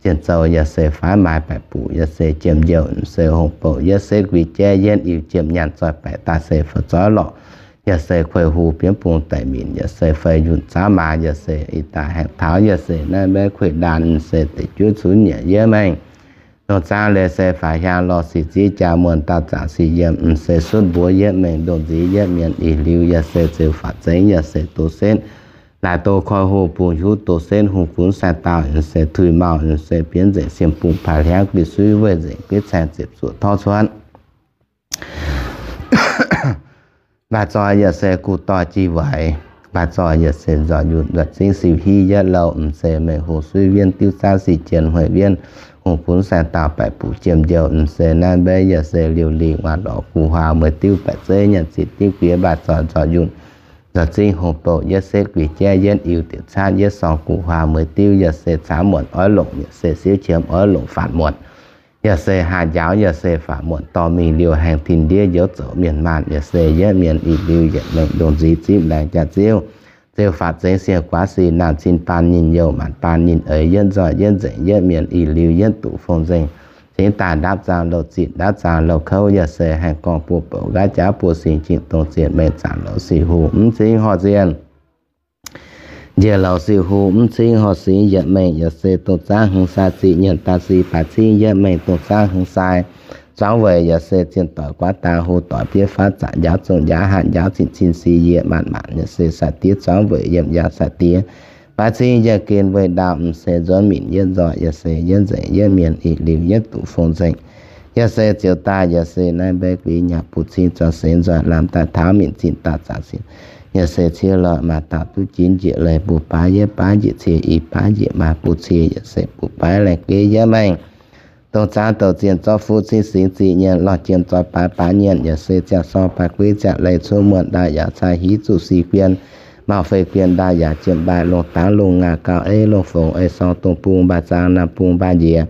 zien zoux yaac se faix maaih baeqc buc yaac se jiem youh, mv se hungh bouc yietv setv guix jaiv yietv iux jiem nyaanh zoih baeqc daaih se fou zoiv lorqc. Yaac se kueih huv bienv bung daic minc yaac se fei yunh zaav maaz yaac se ih daaih haengh taux yaac se naaiv mbaeqv kueih ndaanh, mv se deic juov cunx nyieqc yietv mengh. Dongh zaangv leiz se faaux hiaangx lorz sic zieqv jaax muonc dauh zaangc sic yiem, mv se sutv mbuov yietv mengh ndongh nziex yietv mienh ih liuz yaac se ziouc faatv zengx yaac se doz setv. Laaix doz koi hoh bungx hiuv doz setv hungh gunv saeng dauh, mv se tuix mauh, mv se bienv nzengc siem bungx paaix hliangv guix suiv weih nzengc bietv caeng ziepc zuoqc torv cuotv. Mbaaix zoih yaac se guv doic jiex waaic, mbaaix zoih yaac se nzoih yunh nzoih zingv siou hiv yietv louh, mv se mengh hungh suiv wienv diuv zaanv sic jien hueic wienv, hungh gunv saeng dauh baeqc buc jiem youh, mv se naaiv mbaeqv yaac se liouh lingh waac lorqc guv huaa mueiz diuv baeqc zeiv nyaanh zinh dimv guiex mbaaix zoih nzoih yunh nzoih zingv hungh bouc yietv setv guix jaiv yietv iux diuc caatv yietv sorng guv huaa mueiz diuv yaac se caamv muonc oiv longc yaac se siouv qiemx oiv longc faatv muonc. Yaac se haa njaaux yaac se faatv muonc dorh mingh liouh haengh tin ndiev youz zoux mienh maanh yaac se yietv mienh ih liuz yietc mengh ndongh nziex zipv laengz jaax ziouv. Ziouv faatv zengx sienx guaav sic naamh cin baan nyinh youh maanc baan nyinh eix yietv nzoih yietv nzengc yietv mienh ih liuz yietv duqv fong nzengc. Cingx daaih ndapv zaangh louh zitc ndapv zaangh louh kouv yaac se haengh gorngv buo bouc nqaatv jaav buo singx jingc dongh zienc mengh zaangc louh sic huv mv cingx horh zienh. Njiec louc sic huv mv cingv horh singx yietc mengh yaac se dongh zaangv hmz sai ziqc nyienc daaih sic baaix cingv yietv mengh dongh zaangv hmz sai. Zuangx weic yaac se zienh doic guaav dang hu doic bieiv faatv zaangc njaaux zongh njaaux hatc njaaux cin cin sic yiec maanc maanc yaac se sai diev zuangx weic yiem yaac sai diev. Baaix cingv yietv gen weih ndau mv se nzuonx minc yietv nzoih yaac se yietv nzengc yietv mienh ih liuz yietv duqv fong nzengc. Yaac se ziouc daaih yaac se naaiv mbaeqv guix nyaah buv cingv zuangx seix nzoih lamh daaih taux minc cin daaih zaangc sic. Yaac se cie lorh maaih dauh duqv jinv njiec leiz buv baav yietv baav njiec cie ih baav njiec maaih buv cie yaac se buv baav laengh geiv yietv mengh. Dongh zaangv douc zienh zorqv fuqv cingv singx ziqc nyienc lorh jiem zoih baaix baaix nyienc yaac se ziangh sorng baaix guiv ziangh leiz cuotv muonh ndaaih yaac cai hiv zuqc sic guien. Mauh fei guien ndaaih yaac jiem mbaaih longh dangx longh ngaah gauh eiv longh fongc ei sorng dongh bung mbaaih zaang naamh bung mbaaih njiec.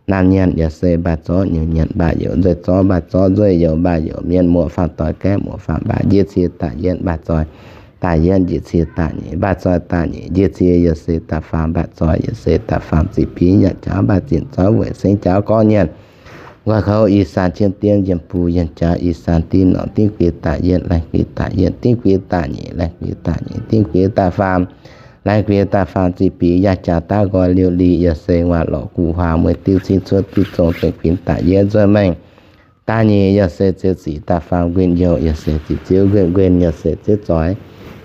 Naamh nyienc yaac se mbaaih zorqv nyungc nyienc mbaaih youc nzueih zorqv mbaaih zorqv nzueih youc mbaaih youc mienh muoqc faam doix gaeqv muoqc faam mbaaih njiec cie daaih yietv mbaaih zoih. Daaih yietv njiec cie daaih nyeic mbaaih zoih daaih nyeic njiec cie yaac se daaih faam mbaaih zoih yaac se daaih faam ziqc biv yaac jauv mbaaih zinh zoih weic sengx jauv gorngv nyienc. Nqoi kouv ih zanc qiemx dien yiem buo yiem jaax ih zanc dinh norqc dingv guiex daaih yietv, laengz guiex daaih yietv, dingv guiex daaih nyeic, laengz guiex daaih nyeic, dingv guiex daaih faam, laengz guiex daaih faam ziqc bic yaac jaax daav nqoi liouh lic yaac se nguaaic lorqc guv huaax mueiz diuv cing cuotv diuv zong zengc kuinx daaih yietv nzuonx mengh. Daaih nyeic yaac se ziouc ziqc daaih faam nquin youh yaac se ziqc ziouv nquin nquin yaac se ziouv zoix,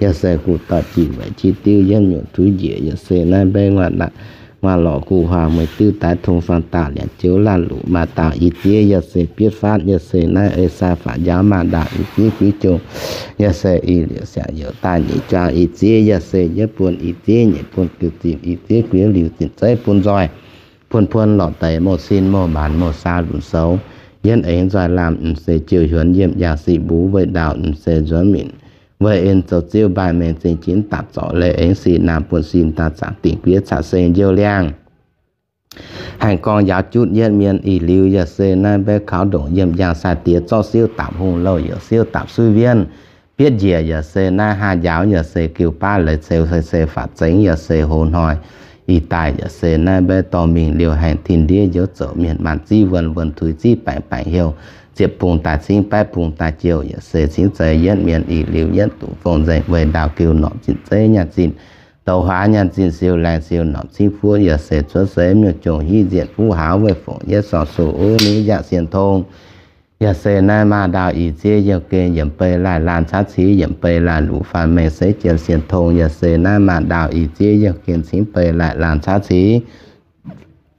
yaac se guv doic jiex weic qiex diuv yietv nyungc tuix njiec yaac se naaiv mbaeqv nguaaic lorqc guv huaax mueiz diuv daaih tong faam daauh liangx jiouv laanh luqc maaih daauh ih ziev yaac se bietv fatv yaac se naaiv ei sai faatv njaaux maaih ndaauh ih ziev guiv jong, yaac se ih liouc siangx youc daaih nyeic juang ih ziev yaac se yietv buonc ih ziev nyeic buonc guiux zinh ih ziev guiux liuz zinh zeiv bun nzoih, buonc buonc lorqc deix mouh sin mouh maanc mouh saa lunc soux, yietv aengx nzoih laanh m'seix jiouh hiuonx yiem yangh sic mbuv weic ndaauh m'seix nzuonx minc, weic en zoux ziouv mbaih mengh zingh jinv dapc zorc leiz aengx sic naamh buonc sin daaih zaangc dingc guiev caqv seng njoux liangh. Haengh gorngv njaaux jutv yietv mienh ih liuz yaac se naaiv mbaeqv kaux ndongc yiem yangh sai diex zorqv siouv dapc hungh louh youc siouv dapc suiv wienv, bietv njiec yaac se naaiv haah njaaux yaac se giu baav leiz ceux se se faatv zengx yaac se hoz hnoi. Ih daaih yaac se naaiv mbaeqv dorh mingh liouh haengh tin ndiev njoux zoux mienh maanc ziv wuonh wuonh tuix ziv baengc baengc heuc, ziepc bung daaih cingv baeqv bung daaih jouh yaac se cingv zeiz yietv mienh ih liuz yietv duqv fong nzengc weic ndaauh giu norqc zinh zeiv nyaanh zinh, douz huaax nyaanh zinh siou laengz siou norqc cingv fuoqv yaac se cuotv seix miuc-jongc hiv nzienh fuqv hauz weic fongc yietv sorng soh uv ni yaac sien tong. Yaac se naaiv maaih ndaauh ih ziev yiem gen yiemc bei laih laanh caqv cix yiemc bei laih luqc faanh mengh seix jien sien tong. Yaac se naaiv maaih ndaauh ih ziev yiem gen cingv bei laih laanh caqv cix,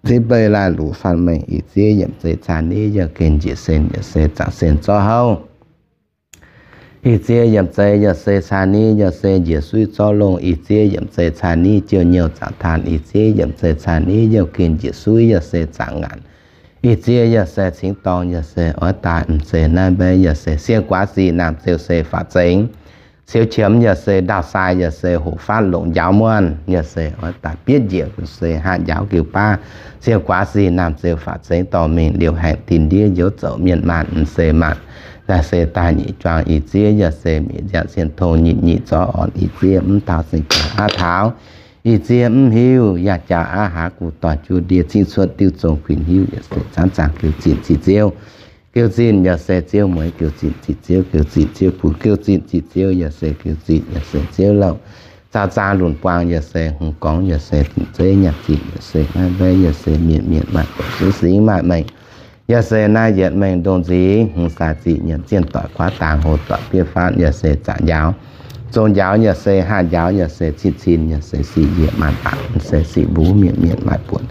cingv bei laih luqc faanh mengh ih ziev yiemc zei caa ni yiem gen njiec sen yaac se zaangc sen zorqv houv. Ih ziev yiemc zei yaac se caa ni yaac se njiec suiv zorqv longh. Ih ziev yiemc zei caa ni jouh nyouh zaangc taan. Ih ziev yiemc zei caa ni yiem gen njiec suiv yaac se zaangc ngaanc. Ih ziev yaac se cingv dorng yaac se oix daaih m'seix naaiv mbaeqv yaac se sienx guaax sic naamh ziouc se faatv zengx. Siou qiemx yaac se ndaauh sai yaac se hoqc fatv longc njaaux muonh yaac se oix daaih bietv njiec fu se haah njaaux giu baav. Sienx guaax sic naamh ziouc faatv zengx dorh mingh liouh haengh tin ndiev njoux zoux mienh maanh m'seix maanh. Yaac se daaih nyeic juang ih ziev yaac se mienh nziaauc cien tong nyeic nyeic zorqv orn ih ziev mv taux seng jaax aav taux. Ih ziev mv hiuv yaac jaax aav haaz guv doic juov ndiev cingv cuotv diuv zong kuinx hiuv yaac se zaangc zaangc giu zinh ziqc ziouv. Giu zinh yaac se ziouv mueiz giu zinh ziqc ziouv, giu zinh ziouv bun giu zinh ziqc ziouv yaac se giu zinh yaac se ziouv louh. Zaah zaah lunc buang yaac se hungh gorngv yaac se zinh zeiv nyaanh zinh yaac se naaiv mbaeqv yaac se mienh mienh maaih doqc singx singx maaih mengh. Yaac se naaiv yietc mengh ndongh nzingx hungh sai ziqc nyiemc zienh doic kuav daangh hoc doic bietv fatv yaac se zaangc njaaux. Zong njaaux yaac se haah njaaux yaac se cin cin yaac se sic yiec maaih baac se sic mbuv mienh mienh maaih buonc.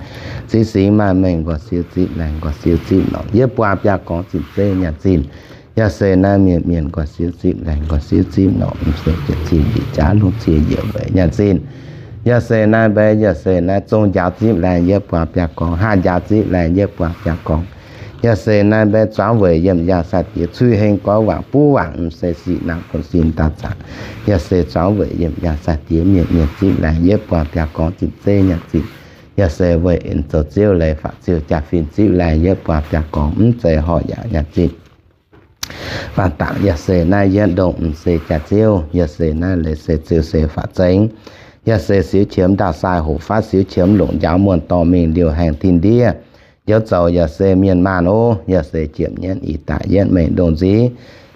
Singx singx maaih mengh nqoi siou zipv laengz nqoi siou zipv norqc yietv buang biaa gorngv zinh zeiv nyaanh zinh. Yaac se naaiv mienh mienh nqoi siou zipv laengz nqoi siou zipv norqc m'seix jiepc cin yietc jaax lungh cie yiec weic nyaanh zinh. Yaac se naaiv mbaeqv yaac se naaiv zong njaaux zipv laengz yietv buang biaa gorngv, haah njaaux zipv laengz yietv buang biaa gorngv. Yaac se naaiv mbaeqv zuangx weic yiem yangh sai diex cuiv heng goiv wangc buv wangc m'seix sic naamh buonc sin daaih zaangc. Yaac se zuangx weic yiem yangh sai diex mienh mienh zipv laengz yietv buang biaa gorngv zinh zeiv nyaanh zinh. Yaac se weic en zoux ziouv leiz faatv ziouc jaa-fin zipv laengz yietv buang biaa gorngv mv zeiz horh yaac nyaanh zinh. Faanh dangc yaac se naaiv yietv ndongh m'seix jaax ziouv, yaac se naaiv leiz se ziouv se faatv zengx. Yaac se siou qiemx ndaauh sai hoqc fatv siou qiemx longc njaaux muonh dorh mingh liouh haengh tin ndiev. Njoux zoux yaac se mienh maanh ov, yaac se jiepc nyienv ih daaih yietv mengh ndongh nzingx.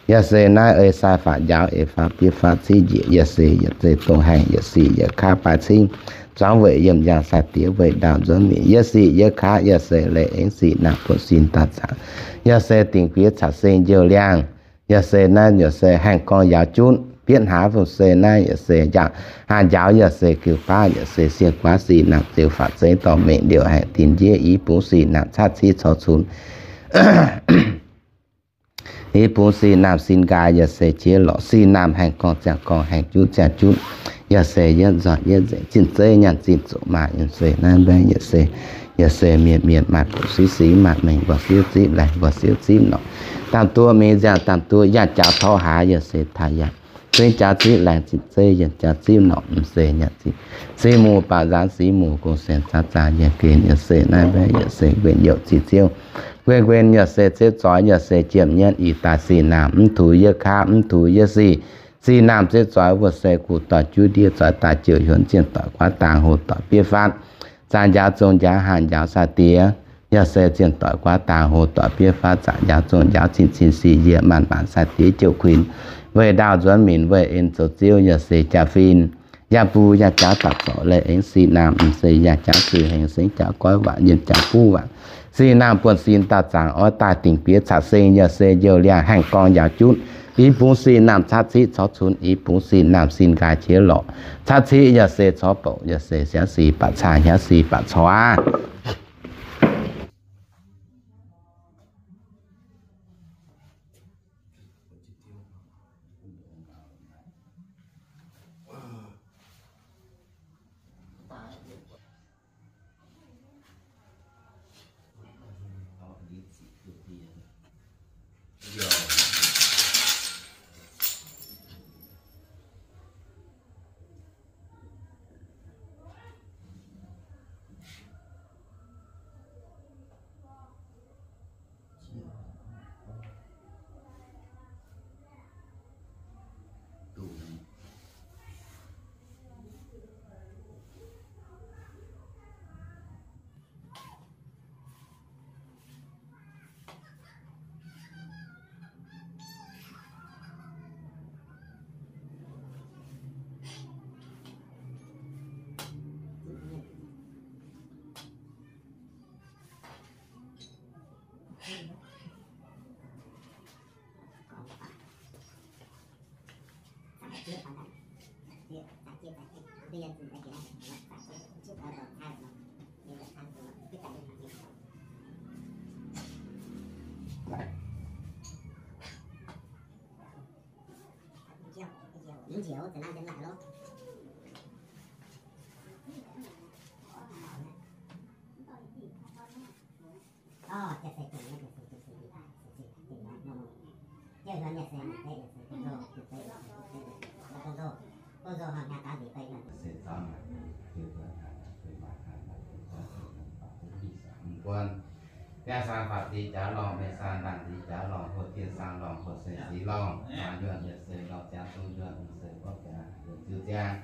Yaac se naaiv ei sai faatv njaaux ei faatv bietv fatv cingv njiec, yaac se yietc zeiv dongh haengh yietc sic yietc kaav baaix cingv. Zuangx weic yiem yangh sai diex weic ndaauh nzuonx mingh yietv sic yietv kaav, yaac se leiz aengx sic naamh buonv sin daaih zaangc. Yaac se dingc guiex caux seng njoux liangh. Yaac se naaiv yaac se haengh gorngv njaaux junv bietv hnangv fu se naaiv yaac se njaaux, haah njaaux yaac se giu baav yaac se sienx guaav sic naamh ziouc faatv zengx dorh mengh liouh haengh tin ndiev i bungx sic naamh caqv ciqv corc cunx. I bungx sic naamh sin nqaaix yaac se jiex lorqc, sic naamh haengh gorngv ziangh gorngv, haengh jutv ziangh jutv, yaac se yietv nzoih yietv nzengc, zinh zeiv nyaanh zinh zuqc maaih yaac se naaiv mbaeqv yaac se, yaac se mienh mienh maaih buonc, singx singx maaih mengh, nqoi siouv zipv laengz, nqoi siouv zipv norqc, daamh duqv mingh nziaauc, daamh duqv yaac jaax torv haaix yaac se taaih yaac, zingv jaax zipv laengz, zinh zeiv yaac jaax zipv norqc, m'seix nyaanh zinh, singx muc baac nzaanx, singx muc gong saeng zaanx zaanx yaac gen, yaac se naaiv mbaeqv yaac se nquin youc ziex ziouv, nquin nquin yaac se ziouv zoix, yaac se jiepc nyienv ih daaih sic naamh mv tuix yietv kaav, mv tuix yietv sic, sic naamh ziouv zoix wuov se guv doic juv ndiev zoix daaih jouh hiuonx zienh doic guaav daangh hoc doic bietv fatv, zaangc njaaux zong njaaux haah njaaux sai diex, Yaac se zienh doic guaav dangh, hoc doic bieiv faatv zaqc, njaaux zongh njaaux cin, cin sic yieqc maanc, maanc sai diex jouh kuinx, weih ndaauh nzuonx minc, weih en zoux ziouv, yaac se jaa-fin, yaac buv yaac jaav dapc zorc leih aengx sic naamh, m'zing yaac jaav zuiz hengx, sengx jaav goiv waac, yienh jaav buv waac, sic naamh buonv sin dauh zaangc oix daaih dingc bieqc caqv-seng, yaac se njoux liangh haengh gorngv njaaux junv, i bungx sic naamh caqv ciqv corc cunx, i bungx sic naamh sin nqaai qiex lorqc, caqv ciqv yaac se corc bouc, yaac se siangv sic baac caa, hnyangx sic baac corc aqv. Mienh saeng faatv ziex jaax lorngh, mienh saeng ndaangc ziex jaax lorngh, hoqc jienh saeng lorngh, hoqc se sic lorngh, maaih yuonh yaac se lorh ziangx zong yuonh, se gorngv jaax yuonh ziu ziangx.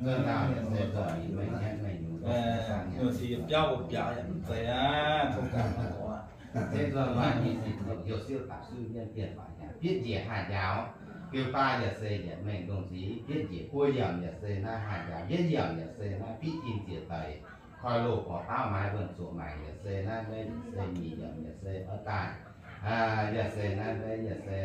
Zuonx ndaauh yaac se zuonx mingh mengh nyienv mengh nyungc, mienh saeng nyanc biauv mbuo biaux yaac mv zeiz aqv, tov gaax mv gorx. Se zuonx maaih nyei sic zoqc youh siuv dapc suiv mienv bienh baac yaac bietv njiec haah njaaux. Biux baav yaac se yietc mengh ndongh nziv bietv njiec, buo yiemc yaac se naaiv haah njaaux, yietv yiemc yaac se naaiv fiqv tin ziec daic, koi loz gorx dauv maaiz wuonh zuoqc maengc yaac se naaiv, maiv yaac se nyic yiemc yaac se oix daaih, yaac se naaiv, maiv yaac se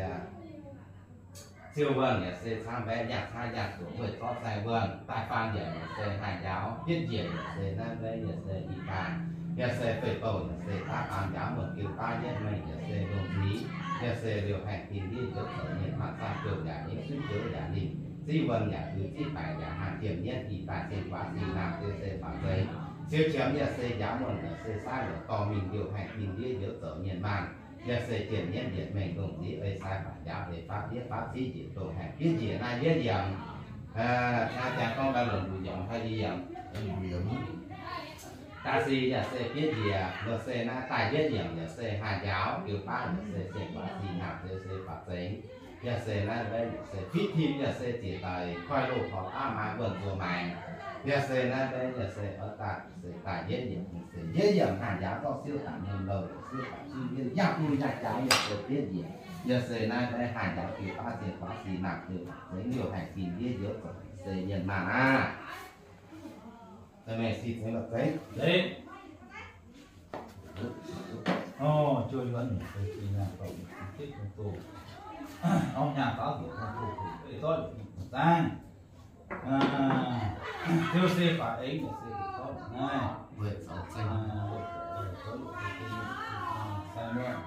ziouv wuonh yaac se caangv mbaeqv yangh caav yangh zuoqc weih zorqv saeng wuonh, daaih faam yiemc yaac se haah njaaux, bietv njiec yaac se naaiv, maiv yaac se i daaih, yaac se fei-douh yaac se daav faam njaaux muonh, biux baav yietv mengh yaac se ndongh nziv, yaac se liouh haengh tin ndiev njoux zoux mienh maanh zaangv jouh yaac nyei suiv joux yaac ninh, ziv wuonh yaac uix ziv baengc yaac haah jiem nyienv i daaih cing guaax cing naamh ziouc se faatv zeiz. Siou qiemx yaac se njaaux muonh yaac se saaiv lorqc dorh mingh liouh haengh tin ndiev njoux zoux mienh maanh. Yaac se jiem nyienv yietc mengh ndongh nziv ei sai faatv njaaux ei faatv ndiev faatv civ njiec ndongh haengh bietv njiec naaiv yietv yiemc. Aa, jangx gorngv daaih longc mbuo yiemc fai i yiemc. Daaih sic yaac se bietv njiec, lorqc se naaiv daaih yietv yiemc yaac se haah njaaux, biux baav yaac se cing guaax cing naamh ziouc se faatv zeiz. Yaac se naaiv mbaeqv yaac se fiqv tin yaac se ziec daic, koi loz gorx dauv maaiz wuonh zuoqc maengc. Yaac se naaiv mbaeqv yaac se oix daaih se daaih yietv yiemc, se yietv yiemc haah njaaux zorqv siuv daaih mienh louh, siuv daaih suiv mienh yaac bun yaac jaaix yaac se bietv njiec. Yaac se naaiv mbaeqv haah njaaux biux baav cing guaax cing naamh ziouc faatv zeiz, liouh haengh tin ndiev njoux zoux se mienh maanh aqv. Mengh si zeiz lorqc zeiz. Orv, jouh yuonx nyungc se zinh nyaanh dorh mingh cin kitv kungx doh. Orv, nyaanh daauv nzengc kungx doh, doh beiv zorqv yietc nyungc zaangv. Ziouc se faatv aengx yaac se zorqv naaiv. Sai muonh,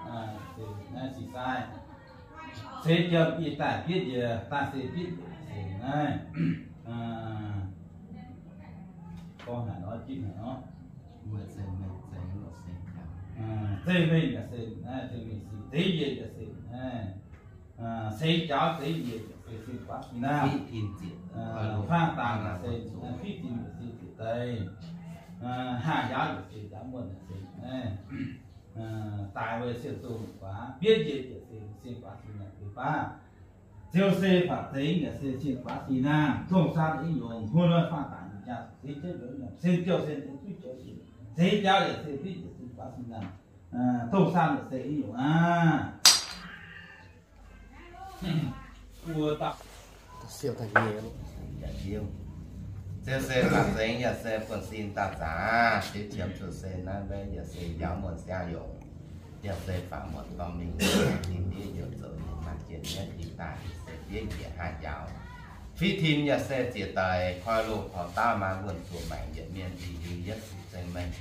naaiv se sai. Seix jiem ih daaih bietv njiec, daaih se bietv njiec se naaiv. Gorngv haaix nor, jimv haaix nor. Zeiv mengh yaac se naaiv, zeiv mengh sic deix njiec yaac se naaiv. Seix jaaux deix njiec yaac se cing guaax cing naamh. Faang dangx yaac se fiqv tin yaac se ziec daic. Haah njaaux yaac se njaaux muonh yaac se naaiv. Daaih weic sienx zong guaax, bietv njiec yaac se cing guaax cing naamh biux baav. Ziouc se faatv zeiz yaac se cing guaax cing naamh, zong saa deix nyungc, hlo nor faang dangx nyungc jaa, se jienv nzuonx nyungc, sen jouh sen deix duqv joux sic, seix jaaux yaac se fiqv njiec cing guaax cing naamh. Tong-san se i nyungc aqv. Ziouc se faatv zengx yaac se buonv-sin daaih zaqc, diuv qiemx zuqc se naaiv mbaeqv yaac se njaaux muonc siang yongc, yaac se faatv muonc dorh mingh, dingh ndiev youc zoux nyei maaih jien mienv i daaih se fiev njiec haah njaaux. Fiqv tim yaac se ziec daaih koi loz-horc dauh maaih wuonh zuoqc maengc yietc mienh i hiuv yietv sic zengx mengh.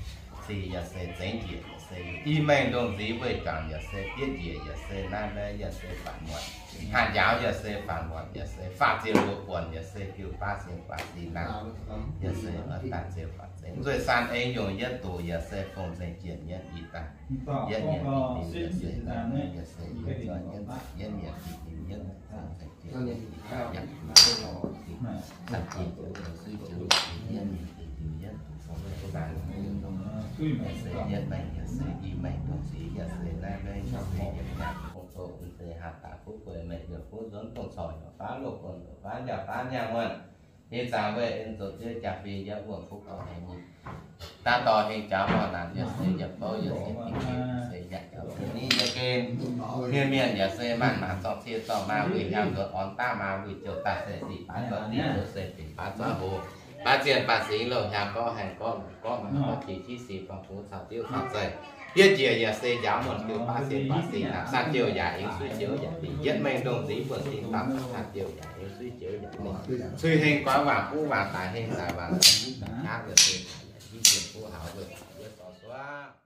Sic yaac se zengx njiec yaac se i mengh ndongc nziv weih juangc yaac se fiev njiec yaac se naaiv mbaeqv yaac se faatv muonc. Haah njaaux yaac se faatv muonc yaac se faatv ziepc luoqc buonc yaac se jiu baav sienx guaax sic naaiv. Yaac se oix daaih ziouc faatv zengx nzueic saan ei nyungc yietv doqc yaac se fongc nzengc jienh yietv i daaih. Yietv mienh bieqc ninh yaac se naaiv mbaeqv yaac se yietv zoih yietv nzengc yietv mienh bieqc ninh yietv fongc nzengc jienh yietv i daaih. Yaac se yietv mengh yaac se i mengh ndongc nziv yaac se naaiv mbaeqv yaac se yietv nyaanh fongc doqc se haah daaih fuqv gueix mengh yaac fuqv nzuonx dongh corc yaac faanv loz-buonc faanv njaaux faanv nyaanh muonh. Ih zanc weih en zoux ziex jaa-fim yaac wuonh fuqv dorh hengx nyei. Daaih dorh hengx jaux horh naanc yaac se yietc bouv yaac se dingc hengx se yaac jaux se ni yaac gen. Mienh mienh yaac se maanc maanc zorng cie zorng maa wuic hnyangx nzuonx orn daav maa wuic jouh daaih se sic baav zorqv diuh se binc baav zorqv hlo. Baav zienh baav singx louh hnyangx gorngv haengh gorngv longc gorngv maah gorngv qiex qiex sic fangx fungx caux diuv caux zeih. Yiev njiec yaac se njaaux muonh jiu baav sienx baav sic naaic, sanh jiuv yaac eng suiv jiuv yaac dingc. Yietv mengh ndongc nziv buonv sin daaih, sanh jiuv yaac eng suiv jiuv yaac dingc. Cui hengh goiv waac buv waac daaih hengh daaih waac daaih nyiv daaih qaqv yaac se daaih yaac nyiv njiec buv haux wuov daaih wuov sorv suov.